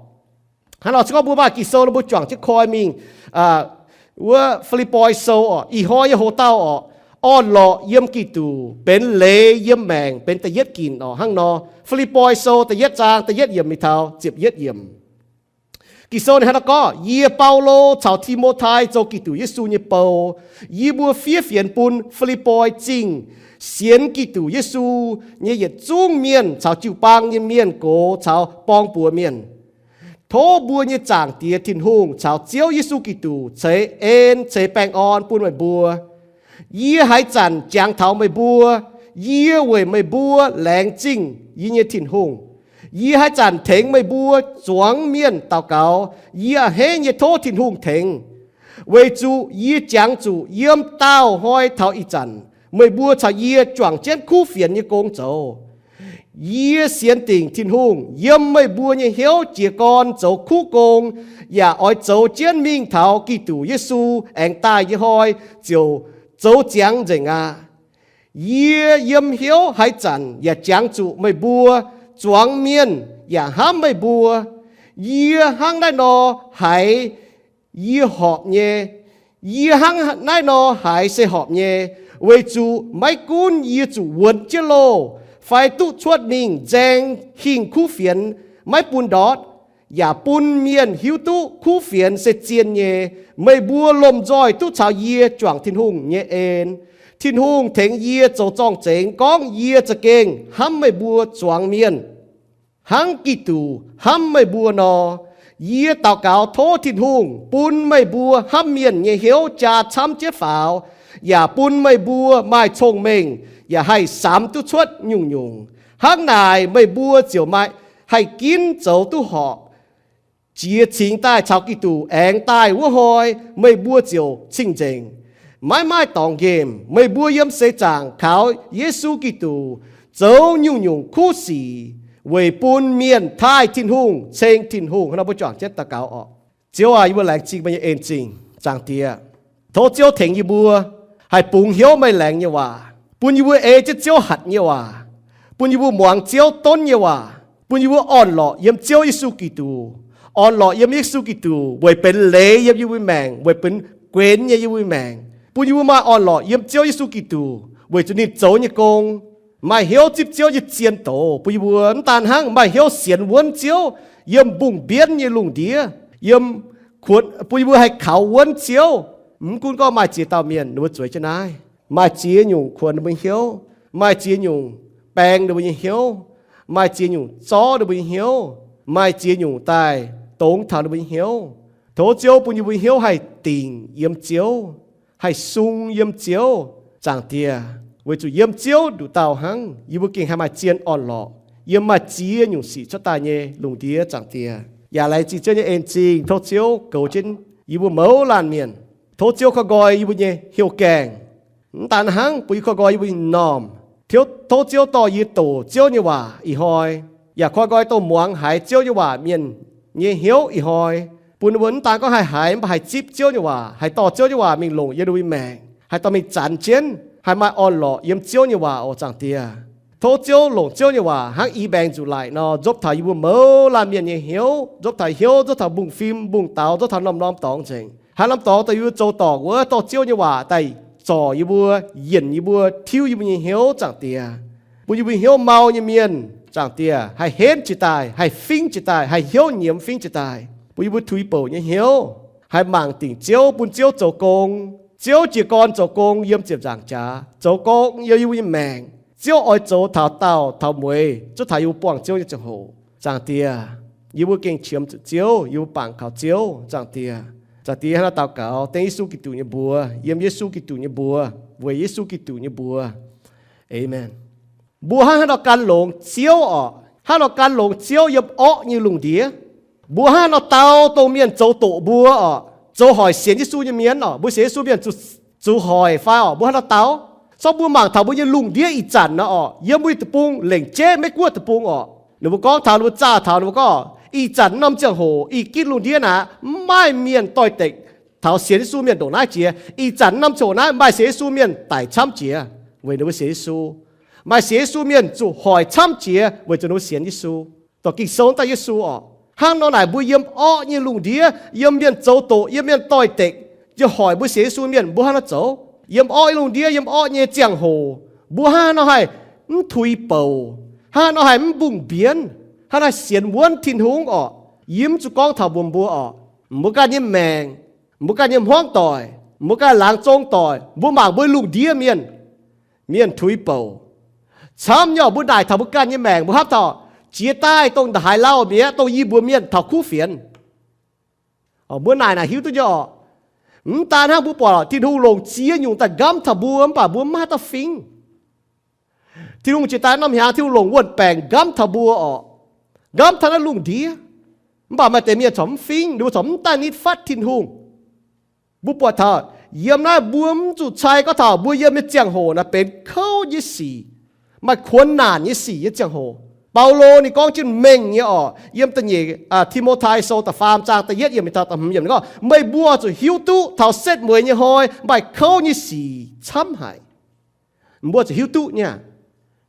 Hnangv nor se gorngv mbuo maaih Ging-Sou nor mbuo juangc jienv koi mingh wuov Fi^lipv^poi sou orqc, ih hnoi nyei hoc-dauh orqc, orn-lorqc yiem Giduc benx leiz yiem maengc benx da'yietv ginc orqc. Hnangv nor, Fi^lipv^poi sou da'yietv zaang da'yietv yiemc mingh taux ziepc yietv yiemc. Ging-Sou ninh hnangv naaiv gorngv, yie Baulo caux Ti^mo^tai zoux Giduc Yesu nyei bou. Yie mbuo fiev fienx bun Fi^lipv^poi Zingh sienx Giduc Yesu nyei yietc zungv mienh caux jiu-baang nyei mienh gox caux borng-buoz mienh. Tov mbuo nyei Zaangc Diex Tin-Hungh caux Ziouv Yesu Giduc ceix en ceix baengh orn bun meih mbuo. Yie haaix zanc jangx taux meih mbuo, yie weic meih mbuo laengz zingh yie nyei Tin-Hungh. Yie haaix zanc tengx meih mbuo zuangx mienh daux gaux, yie a'hneiv nyei tov Tin-Hungh tengx, weic zuqc yie jangx zuqc yiem daauh hnoi taux ih zanc meih mbuo caux yie juangc jienv kuv fienx nyei gong zoux. Yie sienx dingc Tin-Hungh yiem meih mbuo nyei hnyouv jiez gorn zoux kuv gong, yaac oix zoux jienv mingh taux Giduc Yesu aengx daaih nyei hnoi ziouc zoux ziangx nzengc aqv. Yie yiem hnyouv haaix zanc yaac jangx zuqc meih mbuo, zuangx mienh yaac hnamv meih mbuo. Yie hnangv naaiv nor haiz yie horpc nyei. Yie hnangv naaiv nor haiz se horpc nyei, weic zuqc maiv gunv yie zuqc wuonx jienv loh fai duqv cuotv mingh nzaeng hingh kuv fienx maiv bun ndortv, yaac bun mienh hiuv duqv kuv fienx se zien nyei, meih mbuo lomh nzoih duqv caux yie juangc Tin-Hungh nyei en. Tin-Hungh tengx yie zoux zorng-zengx gorngv yie za'gengh hnamv meih mbuo zuangx mienh, hnangv Giduc hnamv meih mbuo nor. Yie daux gaux tov Tin-Hungh bun meih mbuo hnamv mienh nyei hnyouv jaa camv jienv faaux, yaac bun meih mbuo maaih cong-mengh yaac haih samx duqv cuotv nyungc-nyungc. Hnangv naaic meih mbuo ziouc maaih haih ginv zoux duqv horpc, jiex cingx daaih caux Giduc aengx daaih wuov hnoi, meih mbuo ziouc cing-nzengc, maiv maaih dorngx nqemh. Meih mbuo yiem seix zaangc kaux Yesu Giduc zoux nyungc-nyungc kuv sic weic bun mienh taaih Tin-Hungh ceng Tin-Hungh. Hnangv nor mbuo juangc jienv daux gaux orqc. Ziouv aah, yie mbuo laengz zingh meih nyei en-zingh, Zaangc Diex. Tov Ziouv tengx yie mbuo haih bungx hnyouv meih laengz nyei waac, bun yie mbuo ei jienv Ziouv hatc nyei waac, bun yie mbuo muangx Ziouv donv nyei waac, bun yie mbuo orn-lorqc yiem Ziouv Yesu Giduc, orn-lorqc yiem Yesu Giduc weic benx leiz yiem yie mbuo maengc, weic benx guenx nyei yie mbuo maengc, bun yie mbuo maaih orn-lorqc yiem Ziouv Yesu Giduc weic zuqc ninh zoux nyei gong, maaih hnyouv zipv Ziouv nyei zien doz, bun yie mbuo mv daan hnangv maaih hnyouv sienx wuonv Ziouv yiem mbungh mbienv nyei lungh ndiev, yiem, bun yie mbuo haih kaux wuonv Ziouv. Mv gunv gorngv maaih ziex dauh mienh ninh mbuo zueiz jienv naaiv, maaih ziex nyungc kuonx ninh mbuo hnyouv, maaih ziex nyungc baeng ninh mbuo nyei hnyouv, maaih ziex nyungc zorv ninh mbuo nyei hnyouv, maaih ziex nyungc daaih dongz taux ninh mbuo nyei hnyouv. Tov Ziouv bun yie mbuo hnyouv haih dingc yiem Ziouv, haih sung yiem Ziouv, Zaangc Diex, weic zuqc yiem Ziouv nduqc dauh hnangv yie mbuo gengh haih maaih zien orn-lorqc yiem maaih ziex nyungc sic cuotv daaih nyei lungh ndiev, Zaangc Diex. Yaac laengz zingh Ziouv nyei en-zingh, tov Ziouv goux jienv yie mbuo mouz laanh mienh. Tov Ziouv koi nqoi yie mbuo nyei hnyouv gaengh. Mv daan hnangv, bun yie koi nqoi yie mbuo nyei m'normh. Tov Ziouv dorh yie doqc Ziouv nyei waac ih hnoi, yaac koi nqoi dongh muangx haiz Ziouv nyei waac mienh nyei hnyouv ih hnoi, bun ninh mbuo mv daan gorngv haih haiz, mv baac haih zipv Ziouv nyei waac, haih dorh Ziouv nyei waac mingh longc yiem ninh mbuo nyei maengc, haih dorh mingh zanc jienv, haih maaih orn-lorqc yiem Ziouv nyei waac oc, Zaangc Diex. Tov Ziouv longc Ziouv nyei waac hnangv i mbaengx nzuqc laic nor, nzopv taux yie mbuo mouz laanh mienh nyei hnyouv, nzopv taux hnyouv, nzopv taux mbungv fim, mbungv daux, nzopv taux norm-norm dorngx nzengc. Haaix norm dorngx daaih yie mbuo zoux dorngc wuov, dorh Ziouv nyei waac daaih zorc yie mbuo, yienc yie mbuo, tiuv yie mbuo nyei hnyouv, Zaangc Diex, bun yie mbuo hnyouv mau nyei mienh, Zaangc Diex, haih henv jiez daaih, haih fingv jiez daaih, haih hnyouv nyiemz fingv jiez daaih, bun yie mbuo tuix bouc nyei hnyouv, haih mangc dingc Ziouv, bun Ziouv zoux gong. Ziouv jiez gorn zoux gong yiem ziepc nzaangc jaax, zoux gong yiem yie mbuo nyei maengc. Ziouv oix zoux taux daauh taux mueiz, zuov taux yie mbuo buangh Ziouv nyei ziangh hoc. Zaangc Diex, yie mbuo gengh qiemx zuqc Ziouv, yie mbuo bangc kaux Ziouv, Zaangc Diex. Zaangc Diex, hnangv naaiv daux gaux dengv Yesu Giduc nyei mbuox, yiem Yesu Giduc nyei mbuox, weic Yesu Giduc nyei mbuox. Aamen. Mbuo hnangv haaix nor gan longx Ziouv orqc? Hnangv nor gan longx Ziouv yiem orqv nyei lungh ndiev. Mbuo hnangv haaix nor dau dongh mienh zoux doqc mbuo orqc, zoux hoic sienx Yesu nyei mienh orqc, mbuo sienx Yesu mienh zuqc hoic fai orqc? Mbuo hnangv haaix nor dau? Sorng mbuo mangc taux mbuo nyei lungh ndiev ih zanc nor orqc, yiem mbuo deic-bung, lengc jeiv Meiv-Guoqv deic-bung orqc, ninh mbuo gorngv taux, ninh mbuo zaah taux, ninh mbuo gorngv, ih zanc norm ziangh hoc, ih gitv lungh ndiev naaic, mv maaih mienh doix-dekc taux sienx Yesu mienh ndongc naaiv jiex. Ih zanc norm ziangh hoc naaiv maaih sienx Yesu mienh daic camv jiex weic ninh mbuo sienx Yesu. Maaih sienx Yesu mienh zuqc hoic camv jiex weic zuqc ninh mbuo sienx Yesu, dorh Ging-Sou daaih Yesu orqc. Hnangv nor naaic mbuo yiem orqv nyei lungh ndiev, yiem mienh zoux doqc, yiem mienh doix-dekc, ziouc hoic mbuo sienx Yesu mienh, mbuo hnangv haaix nor zoux? Yiem orqv nyei lungh ndiev, yiem orqv nyei ziangh hoc, mbuo hnangv haaix nor haih mv tuix bouc? Hnangv haaix nor haih mv mbungh mbienv? Hnangv haaix nor haih sienx wuonv Tin-Hungh orqc? Yie mv zuqc gorngv taux mbuox mbuo orqc, mbuo ganh nyei maengc, mbuo ganh nyei hmuangv doic, mbuo ganh laangz zong doic, mbuo mangc mbuo lungh ndiev mienh, mienh tuix bouc. Camv nyei orqc, mbuo naaic taux mbuo ganh nyei maengc, mbuo hnamv taux jiex daaih dongh nda'haaix lauh mi'aqv, dongh yie mbuox mienh taux kuv fienx. Mbuo naaic naaic hiuv duqv nyei orqc. Mv daan hnangv, mbuo buatc Tin-Hungh longc ziex nyungc daaih nqamv taux mbuo, mv baac mbuo mv maaih haaix dauh fingx. Tin-Hungh jiex daaih norm hnyangx, Tin-Hungh longc wuon-baengc nqamv taux mbuo orqc, nqamv taux naaiv lungh ndiev. Mv baac maaih deix mienh corc mv fingx, ninh mbuo corc mv daaih nitv fatv Tin-Hungh. Mbuo buatc taux yiem naaiv mbuo mv zuqc cai gorngv taux mbuo yiem nyei ziangh hoc naaic benx kouv nyei sic, maaih kuonx naanc nyei sic nyei ziangh hoc. Baulo ninh gorngv jienv mengh nyei orqc, yiem da'nyeic Ti^mo^tai Sou da'faam zaang da'yietv yiemc taux da'hmz yiemc ninh gorngv, meih mbuo zuqc hiuv duqv taux setv mueiz nyei hnoi maaih kouv nyei sic camv haic. Mbuo zuqc hiuv duqv nyei aqv.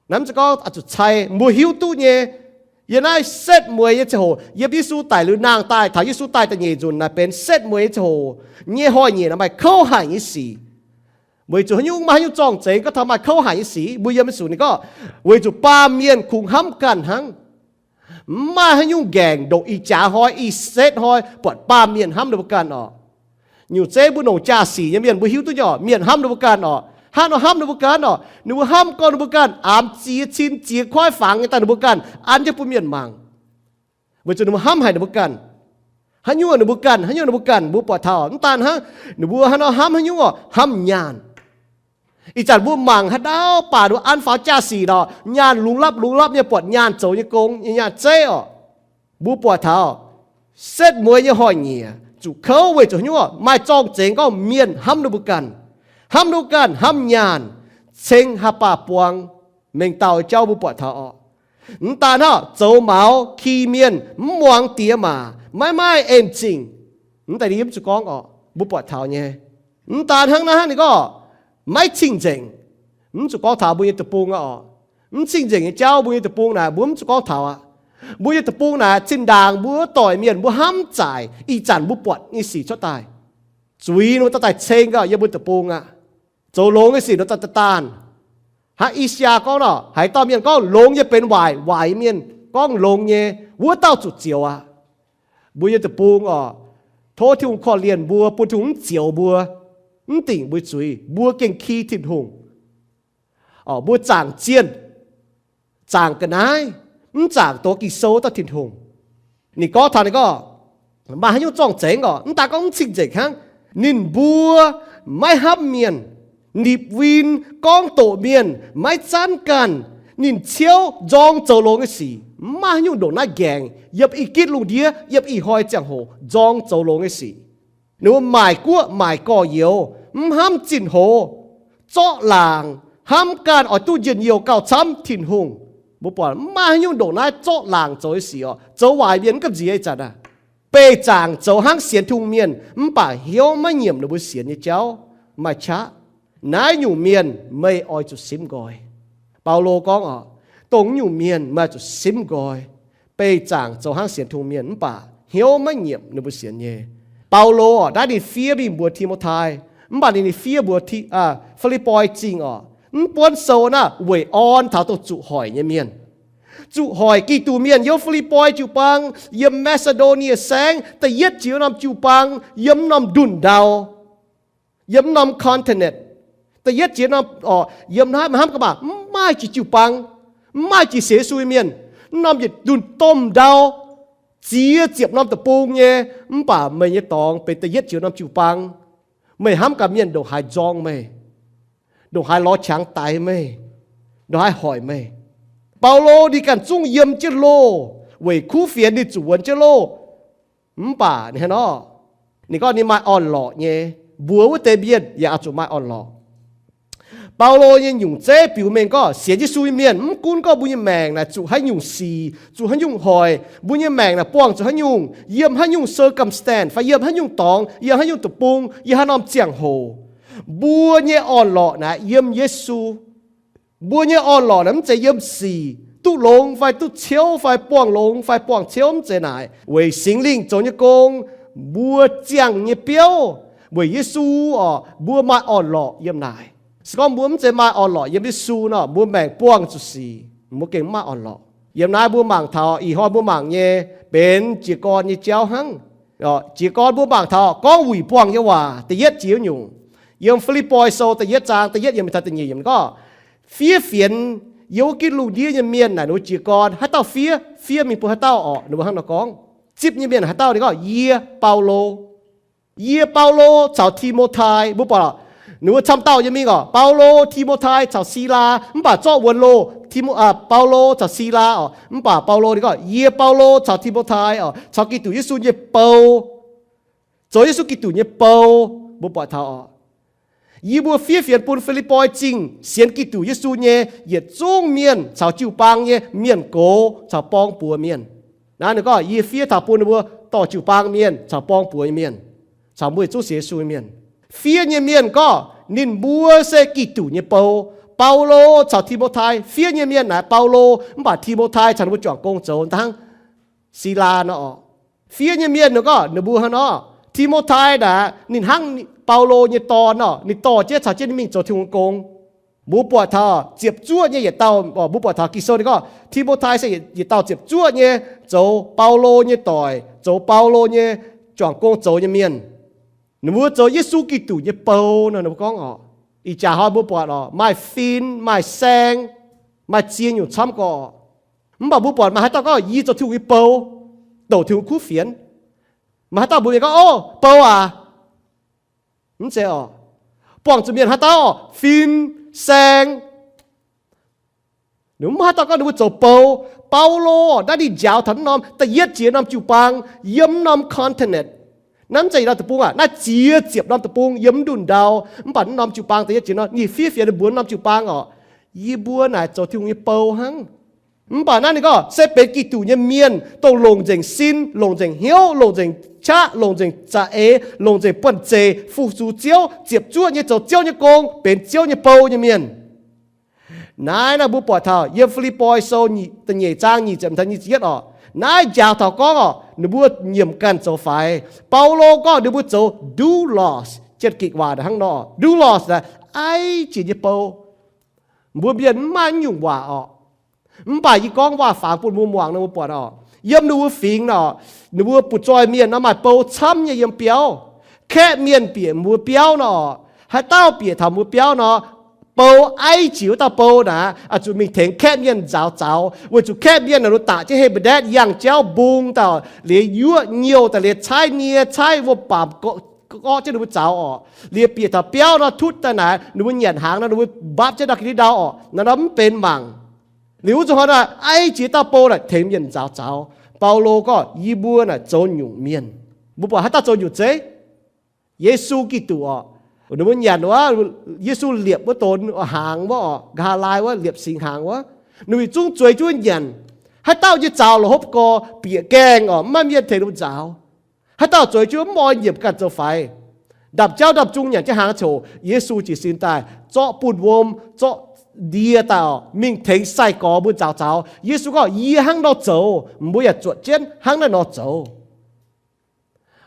Naaiv mv zeiz gorngv zuqc cai, mbuo hiuv duqv nyei. Yiem naaiv setv mueiz nyei ziangh hoc, yiem Yesu daic liuz nangh daaih, taux Yesu daaih da'nyeic nzunc naaic benx setv mueiz nyei ziangh hoc nyei hnoi-nyieqc naaic maaih kouv haic nyei sic. Weic zuqc haaix nyungc, maaih haaix nyungc zorng-zengx gorngv taux maaih kouv haic nyei sic? Mbuo yiem Yesu ninh gorngv, weic zuqc baamh mienh kungx hnamv ganh hnangv. Mv maaih haaix nyungc nqaengc ndongc ih jaax hnoi, ih setv hnoi buatc baamh mienh hnamv ninh mbuo ganh orqc. Nyungc zeiv mbuo longc jaa-sic nyei mienh mbuo hiuv duqv nyei orqc, mienh hnamv ninh mbuo ganh orqc. Hnangv nor hnamv ninh mbuo ganh orqc, ninh mbuo hnamv gorngv ninh mbuo ganh aamx ziex cin ziex koiv fangx nyei daaih ninh mbuo ganh an jienv bun mienh mangc, weic zuqc ninh mbuo hnamv haic ninh mbuo ganh. Haaix nyungc ninh mbuo ganh, haaix nyungc ninh mbuo ganh, mbuo buatc taux mv daan hnangv, ninh mbuo hnangv nor hnamv haaix nyungc orqc, hnamv nyaanh. Ih zanc mbuo mangc haaix dauh baac ninh mbuo an faaux jaa-sic orqc, nyaanh lungz lapv lungz lapv nyei, buatc nyaanh zoux nyei gong nyei nyaanh zeiv orqc. Mbuo buatc taux setv mueiz nyei hnoi-nyieqc zuqc kouv weic zuqc haaix nyungc orqc? Maaih zorng-zengx gorngv mienh hnamv ninh mbuo ganh, hnamv ninh mbuo ganh, hnamv nyaanh, ceng haah baac buangh mengh dauh jauv mbuo buatc taux orqc. Mv daan hnangv, zoux maux, ki mienh, mv muangx diex maac, maiv maaih en-zingh. Mv deix ninh mv zuqc gorngv orqc, mbuo buatc taux nyei. Mv daan hnangv naaiv hnangv ninh gorngv maiv cing-nzengc. Mv zuqc gorngv taux mbuo nyei deic-bung aqv orqc. Mv cing-nzengc nyei jauv mbuo nyei deic-bung naaic mbuo mv zuqc gorngv taux aqv. Mbuo nyei deic-bung naaic zinh ndaangc mbuo doic mienh mbuo hnamv zaaic ih zanc mbuo buatc nyei sic cuotv daaih. Zuiz nor daaih ceng gauh yiem mbuo deic-bung aqv. Zoux longx nyei sic nor daaih daanh. Hnangv I^saa^yaa gorngv nor, haaix dauh mienh gorngv longx nyei benx waaic, waaic nyei mienh gorngv longx nyei, wuov dauh zuqc zioux aqv. Mbuo nyei deic-bung orqc, tov Tin-Hungh korv-lienh mbuo, bun Tin-Hungh mv zioux mbuo, mv dingc mbuo zuiz, mbuo gengh ki Tin-Hungh. Mbuo zaangc zienh, zaangc ga'naaiv, mv zaangc doz Ging-Sou dauh Tin-Hungh. Ninh gorngv taux ninh gorngv maaih haaix nyungc zorng-zengx orqc, mv daan gorngv mv cing-nzengc hnangv. Ninh mbuo maiv hnamv mienh, nipc win, gorngv doqc mienh, maiv zanv ganh. Ninh ciouv nzorng zoux longx nyei sic. Mv maaih haaix nyungc ndongc naaiv nqaengc yiem ih gitv lungh ndiev, yiem ih hnoi ziangh hoc nzorng zoux longx nyei sic. Ninh mbuo maaic guoqv maaic gorx-youz, mv hnamv zinh hoz, zorqv laangc, hnamv ganh oix duqv njien-youh gauh camv Tin-Hungh. Mbuo buatc mv maaih haaix nyungc ndongc naaiv zorqv laangc zoux nyei sic orqc, zoux waaic mienh mv gamh nziex ih zanc aqv. Beih zaangc zoux hnangv sienx Tin-Hungh mienh mv baac hnyouv maiv nyiemc ninh mbuo sienx nyei jauv, maaih qaqv. Naaiv nyungc mienh meih oix zuqc simv nqoi. Baulo gorngv orqc, dongh nyungc mienh meih oix zuqc simv nqoi. Beih zaangc zoux hnangv sienx Tin-Hungh mienh mv baac hnyouv maiv nyiemc ninh mbuo sienx nyei. Baulo orqc, naaiv ninh fiev mingh mbuox Ti^mo^tai, mv baac ninh, ninh fiev mbuox Ti, Fi^lipv^poi Zingh orqc, mv buonv sou naaiv weic orn taux dongh zuqc hoic nyei mienh. Zuqc hoic Giduc mienh yiem Fi^lipv^poi jiu-baang, yiem Maa^si^ndo^nie Saengv, da'yietv jiex norm jiu-baang, yiem norm ndunh ndau, yiem norm continent, da'yietv jiex norm orqc, yiem naaiv maiv hnamv ga'maac, mv maaih jiex jiu-baang, mv maaih jiex sienx Yesu nyei mienh. Mv norm yietc ndunh domh ndau, ziex ziepc norm deic-bung nyei, mv baac meih nyei dorngx benx da'yietv jiex norm jiu-baang. Meih hnamv gaax mienh ndongc haaix nzorng meih, ndongc haaix lorz qangx daix meih, ndongc haaix hoic meih. Baulo ninh ganh zungv yiem jienv loh, weic kuv fienx ninh zuqc wuonx jienv loh. Mv baac ninh hnangv nor, ninh gorngv ninh maaih orn-lorqc nyei, mbuox wuov deix mienh yaac oix zuqc maaih orn-lorqc. Baulo nyei nyungc zeiv biux mengh gorngv sienx Yesu nyei mienh mv gunv gorngv mbuo nyei maengc naaic zuqc haaix nyungc sic, zuqc haaix nyungc hoic, mbuo nyei maengc naaic buangh zuqc haaix nyungc, yiem haaix nyungc circumstance fai yiem haaix nyungc dorngx, yiem haaix nyungc deic-bung, yiem haaix norm ziangh hoc, mbuo nyei orn-lorqc naaic yiem Yesu. Mbuo nyei orn-lorqc naaic mv zeiz yiem sic, duqv longx fai duqv ciouv fai buangh longx fai buangh ciouv, mv zeiz naaic. Weic Singx Lingh zoux nyei gong, mbuo ziangh nyei biouv, weic Yesu orqc, mbuo maaih orn-lorqc yiem naaic. Se gorngv mbuo mv zeiz maaih orn-lorqc yiem Yesu nor, mbuo maengc buangh zuqc sic, mbuo gengh mv maaih orn-lorqc. Yiem naaiv mbuo mangc taux ih hnoi mbuo mangc nyei benx jiez gorn nyei jauv hnangv. Jiez gorn mbuo mangc taux gorngv wuic buangh nyei waac da'yietv jiex nyungc. Yiem Fi^lipv^poi Sou da'yietv zaang da'yietv yiemc taux da'nyeic yiemc gorngv, fiev fienx yiem wuov gitv lungh ndiev nyei mienh naaic ninh mbuo jiez gorn. Haaix dauh fiev? Fiev mingh bun haaix dauh orqc? Ninh mbuo hnangv nor gorngv. Zipv nyei mienh haaix dauh? Ninh gorngv, yie, Baulo. Yie, Baulo, caux Ti^mo^tai. Mbuo buatc ninh mbuo camv dauh nyei mingh orqc, Baulo, Ti^mo^tai caux Silaa. Mv baac zorqv wuonx loh, Ti^mo, Baulo caux Silaa orqc. Mv baac Baulo ninh gorngv, yie, Baulo, caux Ti^mo^tai orqc, caux Giduc Yesu nyei bou, zoux Yesu Giduc nyei bou. Mbuo buatc taux orqc, yie mbuo fiev fienx bun Fi^lipv^poi Zingh sienx Giduc Yesu nyei yietc zungv mienh caux jiu-baang nyei mienh gox caux borng-buoz mienh. Naaiv ninh gorngv, yie fiev taux bun ninh mbuo dorh jiu-baang mienh caux borng-buoz nyei mienh, caux mbuo yietc zungv sienx Yesu nyei mienh. Fiev nyei mienh gorngv ninh mbuo se Giduc nyei bou. Baulo caux Ti^mo^tai. Fiev nyei mienh naaic Baulo, mv baac Ti^mo^tai caux ninh mbuo juangc gong zoux dangv Silaa nor orqc. Fiev nyei mienh ninh gorngv ninh mbuo hnangv nor, Ti^mo^tai naaic ninh hnangv Baulo nyei dorn nor, ninh dorh jienv caux jienv ninh mingh zoux Tin-Hungh gong. Mbuo buatc taux ziepc zuoqv nyei yietc dauh, mbuo buatc taux Ging-Sou ninh gorngv Ti^mo^tai se yietc dauh ziepc zuoqv nyei zoux Baulo nyei doic, zoux Baulo nyei juangc gong zoux nyei mienh. Ninh mbuo zoux Yesu Giduc nyei bou nor, ninh mbuo gorngv orqc. Ih jaax hnoi mbuo buatc orqc, maaih fin, maaih saeng, maaih ziex nyungc camv gorqv. Mv baac mbuo buatc maaih haaix dauh gorngv, yie zoux Tin-Hungh nyei bou, douc Tin-Hungh kuv fienx. Maaih haaix dauh mbuox mienh gorngv, o, bou aac? Mv zeiz orqc. Buangh zuqc mienh haaix dauh? Fin, saeng. Ninh mv haaix dauh gorngv ninh mbuo zoux bou. Baulo naaiv ninh njaaux taux naaiv norm da'yietv jiex norm jiu-baang, yiem norm continent. Naaiv mv zeiz yietc norm deic-bung aac, naaiv ziex ziepc norm deic-bung yiem mv ndunh ndau. Mv baac naaiv norm jiu-baang da'yietv jiex norm, ninh fiev fienx ninh mbuo norm jiu-baang orqc. Yie mbuo naaic zoux Tin-Hungh nyei bou hnangv. Mv baac naaiv ninh gorngv se benx Giduc nyei mienh, dongh longc nzengc sin, longc nzengc hnyouv, longc nzengc qaqv, longc nzengc za'eix, longc nzengc buonv-zeic fu-sux Ziouv, ziepc zuoqv nyei zoux Ziouv nyei gong, benx Ziouv nyei bou nyei mienh. Naaiv naaiv mbuo buatc taux yiem Fi^lipv^poi Sou da'nyeic zaang nyic ziepc, nyic ziepc yietv orqc, naaiv njaaux taux gorngv orqc, ninh mbuo nyiemc ganh zoux faix. Baulo gorngv ninh mbuo zoux doulos, jien-gikc waac hnangv nor. Doulos naaiv aiv jiex nyei bou. Mbuo mienh mv maaih nyungc waac orqc. Mv baac yie gorngv waac-fangx bun mbuo muangx nor, mbuo buatc orqc, yiem ninh mbuo fingx nor, ninh mbuo butv-zoih mienh nor maaih bou camv nyei yiem biauv. Kaeqv mienh bieqc mbuo biauv nor orqc, haaix dauh bieqc taux mbuo biauv nor, bou aiv jiex wuov dauh bou naaic, zuqc mingh tengx kaeqv mienh nzaaux zaux, weic zuqc kaeqv mienh naaic, ninh daqc jienv hei mba'ndaetv yangh jauv mbung daaih, liez yuoqv nyouh daaih, liez caaiv nie caaiv wuom-baamc gorqv jienv ninh mbuo zaux orqc. Liez bieqc taux biauv nor, tutv daaih naaic, ninh mbuo nyanc hnaangx nor, ninh mbuo mbapv jienv ndau ga'ndiev ndau orqc, naaiv nor mv benx mangc. Liuz wuov zuqc hnoi naaic, aiv jiex dauh bou naaic tengx mienh nzaaux zaux. Baulo gorngv yie mbuo naaic zoux nyungc mienh. Mbuo buatc haaix dauh zoux nyungc zeiv? Yesu Giduc orqc. Ninh mbuo nyanc wuov, Yesu liepc wuov donx hnaangx wuov orqc, nqa'haav laai wuov, liepc singx hnaangx wuov, ninh mbuo yietc zungv zueiz jienv nyanc. Haaix dauh nyei zaux la'hopv gorx, bieqc gaengh orqc, mv maaih mienh tengx ninh mbuo nzaaux. Haaix dauh zueiz jienv mv oix nyiemc ganh zoux faix, ndamc jauv ndamc zung nyanc jienv hnaangx coc, Yesu jiez sin daaih zorqv bunh wuom, zorqv ndie daaih orqc, mingh tengx sai-gorx mbuo nzaaux zaux. Yesu gorngv, yie hnangv nor zoux, mbuo yaac zuotc jienv hnangv naaiv nor zoux.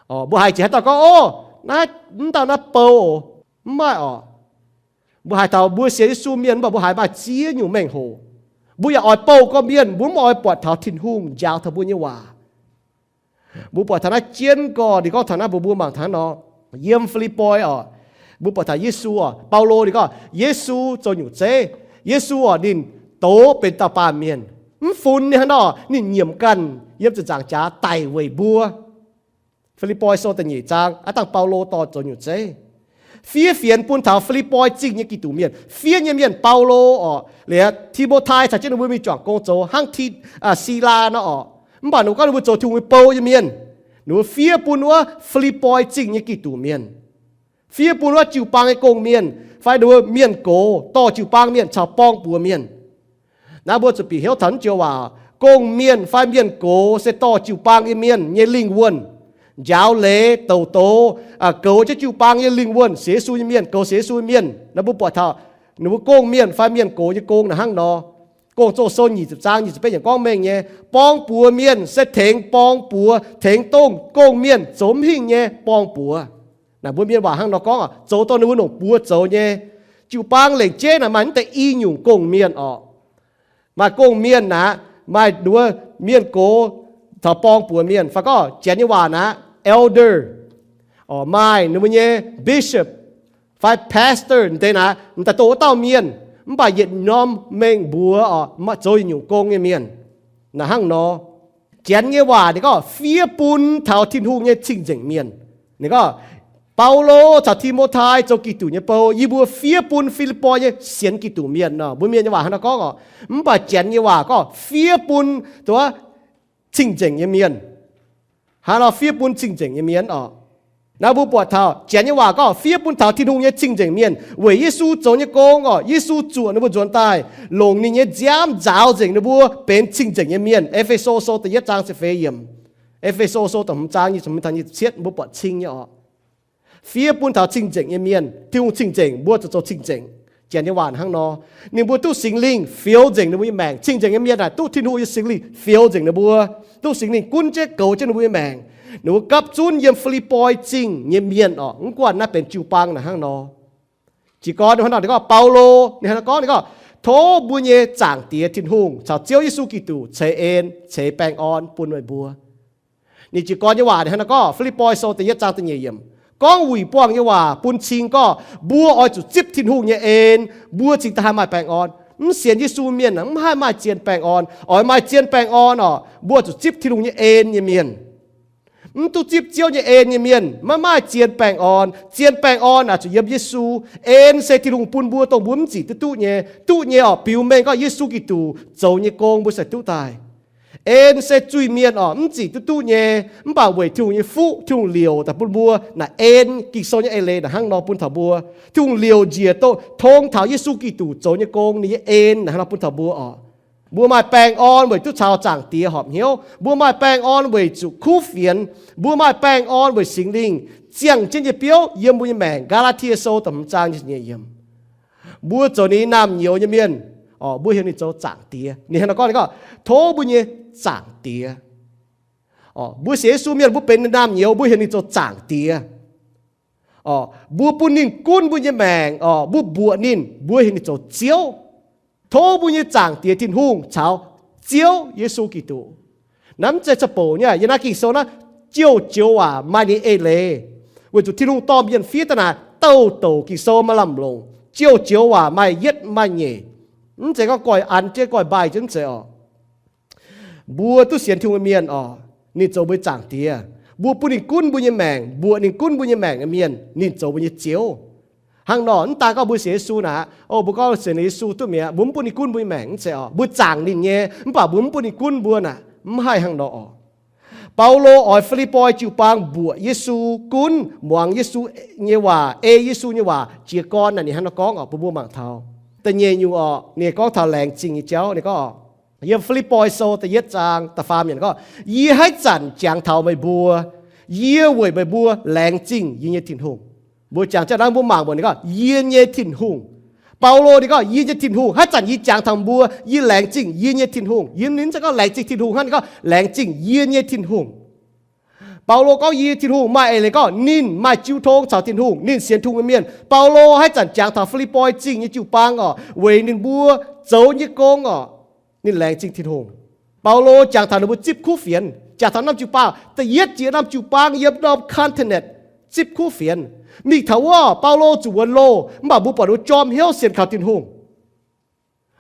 Mbuo haiz jiex haaix dauh gorngv, o, naaiv, mv dauh naaiv bou, mv maaih orqc. Mbuo haiz taux mbuo sienx Yesu mienh, mv baac mbuo haiz maaih ziex nyungc mengh hoc, mbuo yaac oix bouh gorqv-mienh, mbuo mv oix buatc taux Tin-Hungh njaaux taux mbuo nyei waac. Mbuo buatc taux naaiv jienv gorx, ninh gorngv taux naaiv mbuo, mbuo mangc taux naaiv nor, yiem Fi^lipv^poi orqc, mbuo buatc taux Yesu orqc, Baulo ninh gorngv Yesu zoux nyungc zeiv. Yesu orqc, ninh doz benx dauh baamh mienh. Mv funx ninh hnangv nor, ninh nyiemc ganh yiem ziepc nzaangc jaax daic weic mbuo. Fi^lipv^poi Sou da'nyeic zaang, aav dangh Baulo dorh zoux nyungc zeiv. Fiev fienx bun taux Fi^lipv^poi Zingh nyei Giduc mienh. Fiev nyei mienh Baulo orqc, liuz Ti^mo^tai caux jienv ninh mbuo mingh juangc gong zoux hnangv Ti, Silaa nor orqc. Mv baac ninh mbuo gorngv ninh mbuo zoux Tin-Hungh nyei bou nyei mienh. Ninh mbuo fiev bun wuov Fi^lipv^poi Zingh nyei Giduc mienh, fiev bun wuov jiu-baang nyei gong-mienh fai ninh mbuo mienh gox, dorh jiu-baang mienh caux borng-buoz mienh. Naaiv mbuo zuqc bieqc hnyouv taux naaiv joux waac, gong-mienh fai mienh gox se dorh jiu-baang nyei mienh nyei lingh wuonh, njaaux leiz, douc doz, goux jienv jiu-baang nyei lingh wuonh, sienx Yesu nyei mienh, goux sienx Yesu nyei mienh. Naaiv mbuo buatc taux ninh mbuo gong-mienh fai mienh gox nyei gong naaic hnangv nor. Gong-Zoh Sou nyic ziepc zaang nyic ziepc betv yiemc gorngv mengh nyei, borng-buoz mienh se tengx borng-buoz, tengx dongh gong-mienh zoux mv hingh nyei borng-buoz. Naaic mbuo mienh waac hnangv nor gorngv, zoux dongh ninh mbuo longc buoz zoux nyei. Jiu-baang lengc jeiv naaic maaih mv deix i nyungc gong-mienh orqc. Maaih gong-mienh naaic, maaih nduov mienh gox caux borng-buoz mienh, fai gorngv Janx nyei waac naaic elder, maaih ninh mbuo nyei bishop fai pastor, deix naaic m'daaih dongh wuov dauh mienh, mv baac yietc norm mengh mbuox orqc, zoux yietc nyungc gong nyei mienh. Naaic hnangv nor, Janx nyei waac ninh gorngv fiev bun taux Tin-Hungh nyei cing-nzengc mienh. Ninh gorngv, Baulo caux Ti^mo^tai zoux Giduc nyei bou, yie mbuo fiev bun Fi^lipv^poi nyei sienx Giduc mienh nor. Mbuo mienh nyei waac hnangv nor gorngv orqc, mv baac Janx nyei waac gorngv fiev bun, dongh wuov, cing-nzengc nyei mienh. Hnangv nor fiev bun cing-nzengc nyei mienh orqc. Naaiv mbuo buatc taux Janx nyei waac gorngv fiev bun taux Tin-Hungh nyei cing-nzengc mienh, weic Yesu zoux nyei gong orqc. Yesu zuoqc ninh mbuo nzuonx daaih, longc ninh nyei nziaamv nzaaux nzengc ninh mbuo benx cing-nzengc nyei mienh. E^fe^so Sou da'yietv zaang ziepc feix yiemc, E^fe^so Sou da'hmz zaang nyic ziepc hmz taux nyic ziepc cietv, mbuo buatc cing nyei orqc. Fiev bun taux cing-nzengc nyei mienh. Tin-Hungh cing-nzengc, mbuo zuqc zoux cing-nzengc. Janx nyei waac hnangv nor, ninh mbuo duqv Singx Lingh fioux nzengc ninh mbuo nyei maengc. Cing-nzengc nyei mienh naaic duqv Tin-Hungh nyei Singx Lingh fioux nzengc ninh mbuo, duqv Singx Lingh gunv jienv goux jienv ninh mbuo nyei maengc. Ninh mbuo gapv zunv yiem Fi^lipv^poi Zingh nyei mienh orqc, mv guanh naaiv benx jiu-baang naaic hnangv nor. Jiez gorn ninh hnangv nor, ninh gorngv, Baulo, ninh hnangv nor gorngv, ninh gorngv, tov mbuo nyei Zaangc Diex Tin-Hungh caux Ziouv Yesu Giduc ceix en ceix baengh orn bun meih mbuo. Ninh jiez gorn nyei waac ninh hnangv nor gorngv, Fi^lipv^poi Sou da'yietv zaang da'nyeic yiemc, gorngv wuic buangh nyei waac bun cing gorngv mbuo oix zuqc zipv Tin-Hungh nyei en, mbuo cingx daaih haih maaih baengh orn. Mv sienx Yesu mienh mv haih maaih zien baengh orn. Oix maaih zien baengh orn orqc, mbuo zuqc zipv Tin-Hungh nyei en nyei mienh. Mv duqv zipv Ziouv nyei en nyei mienh maiv maaih zien baengh orn. Zien baengh orn naaic zuqc yiem Yesu. En se Tin-Hungh bun mbuo dongh mbuo mv zic duqv duqv nyei. Duqv nyei orqc, biux mengh gorngv Yesu Giduc zoux nyei gong mbuo se duqv daaih. En se zuiz-mienh orqc, mv zic duqv duqv nyei, mv baac weic Tin-Hungh nyei fuqv, Tin-Hungh liouc daaih bun mbuo. Naaic en, Ging-Sou nyei eix leiz naaic hnangv nor bun taux mbuo. Tin-Hungh liouc njiec dongh tong taux Yesu Giduc zoux nyei gong, ninh nyei en naaic hnangv nor bun taux mbuo orqc. Mbuo maaih baengh orn weic duqv caux Zaangc Diex horpc hnyouv. Mbuo maaih baengh orn weic zuqc kuv fienx. Mbuo maaih baengh orn weic Singx Lingh ziangh jienv nyei biouv yiem mbuo nyei maengc. Gaa^laa^tie Sou da'hmz zaang nyei yiem. Mbuo zoux ninh naamh nyouz nyei mienh, mbuo heuc ninh zoux Zaangc Diex. Ninh hnangv naaiv gorngv, ninh gorngv, Tov mbuo nyei Zaangc Diex. Mbuo sienx Yesu mienh mbuo benx ninh naamh nyouz, mbuo heuc ninh zoux Zaangc Diex. Mbuo bun ninh gunv mbuo nyei maengc, mbuo mbuoqc ninh, mbuo heuc ninh zoux Ziouv. Tov mbuo nyei Zaangc Diex Tin-Hungh caux Ziouv Yesu Giduc. Naaiv mv zeiz ca'bouc nyei. Yiem naaiv Ging-Sou naaiv joux-joux waac maaih ninh eix leiz, weic zuqc Tin-Hungh dorh mienh fiev daaih naaic douc douc Ging-Sou maaih lamh longc. Joux-joux waac maaih yietv maaih nyeic. Mv zeiz gorngv goiv an jienv goiv mbaih jienv mv zeiz oc. Mbuo duqv sienx Tin-Hungh nyei mienh oc, ninh zoux mbuo Zaangc Diex. Mbuo bun ninh gunv mbuo nyei maengc, mbuoqc ninh gunv mbuo nyei maengc nyei mienh, ninh zoux mbuo nyei Ziouv. Hnangv nor, mv daan gorngv mbuo sienx Yesu naaic, o, mbuo gorngv sienx Yesu duqv mi'aqv, mbuo mv bun ninh gunv mbuo nyei maengc, mv zeiz oc. Mbuo zaangc ninh nyei, mv baac mbuo mv bun ninh gunv mbuo naaic, mv haih hnangv nor oc. Baulo oix Fi^lipv^poi jiu-baang mbuoqc Yesu, gunv muangx Yesu nyei waac, ei Yesu nyei waac jiez gorn naaic, ninh hnangv nor gorngv oc, bun mbuo mangc taux. Da'nyeic nyungc oc, ninh gorngv taux laengz zingh nyei jauv. Ninh gorngv, yiem Fi^lipv^poi Sou da'yietv zaang da'faam yiemc gorngv, Yie haiv zanc jangx taux meih mbuo, yie weic meih mbuo laengz zingh yie nyei Tin-Hungh. Mbuo jangx jauv naaiv mbuo mangc mbuox ninh gorngv, Yie nyei Tin-Hungh. Baulo ninh gorngv, Yie nyei Tin-Hungh. Haiv zanc yie jangx taux mbuo, yie laengz zingh yie nyei Tin-Hungh. Yie ninh mv zeiz gorngv laengz zingh Tin-Hungh hnangv, ninh gorngv laengz zingh yie nyei Tin-Hungh. Baulo gorngv yie nyei Tin-Hungh maaih eix leiz gorngv ninh maaih jiu tong caux Tin-Hungh, ninh sienx Tin-Hungh nyei mienh. Baulo haiv zanc jangx taux Fi^lipv^poi Zingh nyei jiu-baang oc, weic ninh mbuo zoux nyei gong oc, ninh laengz zingh Tin-Hungh. Baulo jangx taux ninh mbuo zipv kuv fienx, jangx taux norm jiu-baang, da'yietv jiex norm jiu-baang yiem norm continent zipv kuv fienx. Mingh taux wuov, Baulo zuqc wuonx loh, mv baac mbuo buatc ninh mbuo jorm hnyouv sienx kaux Tin-Hungh.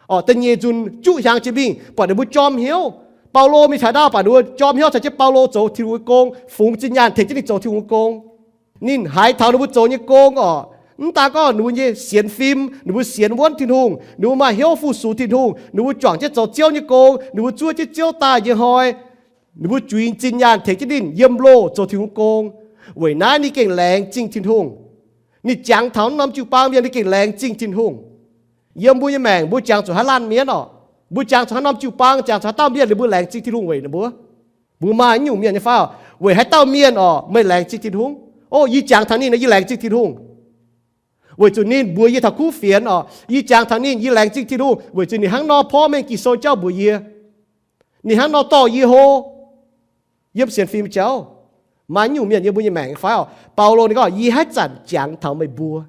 Oc, da'nyeic nzunc juqv hiaangx jiex mingh, buatc ninh mbuo jorm hnyouv. Baulo mingh taux ndau, buatc ninh mbuo jorm hnyouv caux jienv Baulo zoux Tin-Hungh nyei gong, fungx zinh nyaanh tengx jienv ninh zoux Tin-Hungh nyei gong. Ninh haiz taux ninh mbuo zoux nyei gong oc, mv daan gorngv ninh mbuo nyei sienx fim, ninh mbuo sienx wuonv Tin-Hungh, ninh mbuo maaih hnyouv fu-sux Tin-Hungh, ninh mbuo juangc jienv zoux Ziouv nyei gong, ninh mbuo zuov jienv Ziouv daaih nyei hnoi, ninh mbuo juix zinh nyaanh tengx jienv ninh yiem loh zoux Tin-Hungh gong. Weic naaiv ninh gengh laengz zingh Tin-Hungh. Ninh jangx taux norm jiu-baang mienh, ninh gengh laengz zingh Tin-Hungh. Yiem mbuo nyei maengc, mbuo jangx zuqc haaix laanh mienh oc? Mbuo jangx zuqc haaix norm jiu-baang, jangx zuqc haaix dauh mienh, ninh mbuo laengz zingh Tin-Hungh weic ninh mbuo? Mbuo maaih nyungc mienh nyei fai oc? Weic haaix dauh mienh oc, meih laengz zingh Tin-Hungh? O, yie jangx taux ninh nor, yie laengz zingh Tin-Hungh. Weic zuqc ninh mbuox yie taux kuv fienx oc, yie jangx taux ninh, yie laengz zingh Tin-Hungh, weic zuqc ninh hnangv nor porv mengh Ging-Sou jauv mbuox yie. Ninh hnangv nor dorh yie hlo. Yiem sienx fim jauv, maaih nyungc mienh yiem mbuo nyei maengc fai oc? Baulo ninh gorngv, yie haaix zanc jangx taux meih mbuo.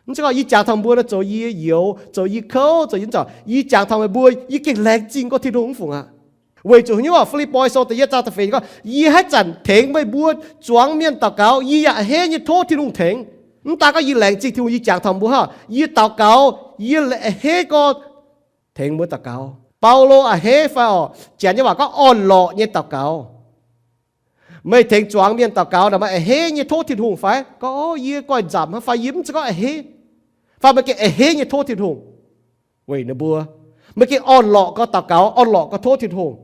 Mv zeiz gorngv yie jangx taux mbuo nor zoux yie youz, zoux yie kouv, zoux yie nzauc. Yie jangx taux meih mbuo, yie gengh laengz zingh gorngv Tin-Hungh mv fungc aqv. Weic zuqc haaix nyungc oc? Fi^lipv^poi Sou da'yietv zaang da'feix ninh gorngv, yie haiz zanc tengx meih mbuo zuangx mienh daux gaux, yie yaac a'hneiv nyei tov Tin-Hungh tengx. Mv daan gorngv yie laengz zingh Tin-Hungh, yie jangx taux mbuo hnangv, yie daux gaux, yie a'hneiv gorngv tengx mbuo daux gaux. Baulo a'hneiv fai oc? Janx nyei waac gorngv orn-lorqc nyei daux gaux. Meih tengx zuangx mienh daux gaux naaic, meih a'hneiv nyei tov Tin-Hungh fai? Gorngv, o, yie goiv nzamc hnangv fai yie mv zeiz gorngv a'hneiv. Fai meih gengh a'hneiv nyei tov Tin-Hungh weic ninh mbuo. Meih gengh orn-lorqc gorx daux gaux, orn-lorqc gorx tov Tin-Hungh.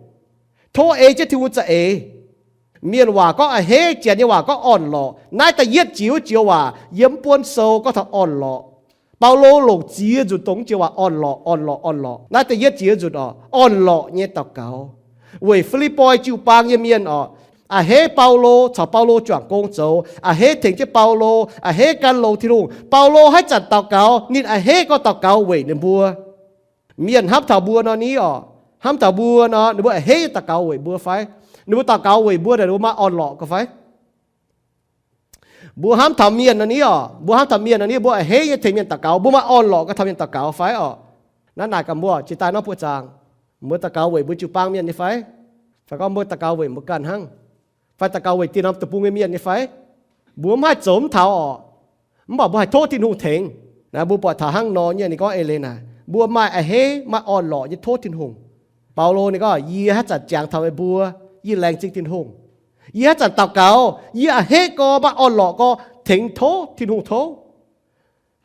Tov ei jienv Tin-Hungh za'eix. Mienh waac gorngv a'hneiv, janx nyei waac gorngv orn-lorqc. Naaiv da'yietv jiex wuov joux waac yiem mv buonv sou gorngv taux orn-lorqc. Baulo longc ziex nzunc dongh joux waac orn-lorqc, orn-lorqc, orn-lorqc. Naaiv da'yietv jiex nzunc oc, orn-lorqc nyei daux gaux. Weic Fi^lipv^poi jiu-baang nyei mienh oc, a'hneiv Baulo caux Baulo juangc gong zoux, a'hneiv tengx jienv Baulo, a'hneiv gan longx Tin-Hungh. Baulo haaix zanc daux gaux, ninh a'hneiv gorx daux gaux weic ninh mbuo. Mienh hnamv taux mbuo nor ni oc, hnamv taux mbuo nor, ninh mbuo a'hneiv daux gaux weic mbuo fai? Ninh mbuo daux gaux weic mbuo naaic, ninh mbuo maaih orn-lorqc gorx fai? Mbuo hnamv taux mienh nor ni oc, mbuo hnamv taux mienh nor ni, mbuo a'hneiv nyei tengx mienh daux gaux, mbuo maaih orn-lorqc gorx taux mienh daux gaux fai oc? Naaiv naaic gaax mbuo, jiex daaih norm buoqc zaangc, mbuo daux gaux weic mbuo jiu-baang mienh nyei fai? Fai gorngv mbuo daux gaux weic mbuo ganh hnangv? Fai daux gaux weic dieh norm deic-bung nyei mienh nyei fai? Mbuo mv haih zoux mv taux oc. Mv baac mbuo haih tov Tin-Hungh tengx. Naaiv mbuo buatc taux hnangv nor nyei, ninh gorngv eix leiz naaic, mbuo maaih a'hneiv, maaih orn-lorqc nyei tov Tin-Hungh. Baulo ninh gorngv, yie haaix zanc jangx taux meih mbuo, yie laengz zingh Tin-Hungh. Yie haaix zanc daux gaux, yie a'hneiv gorx, maaih orn-lorqc gorx, tengx tov Tin-Hungh tov.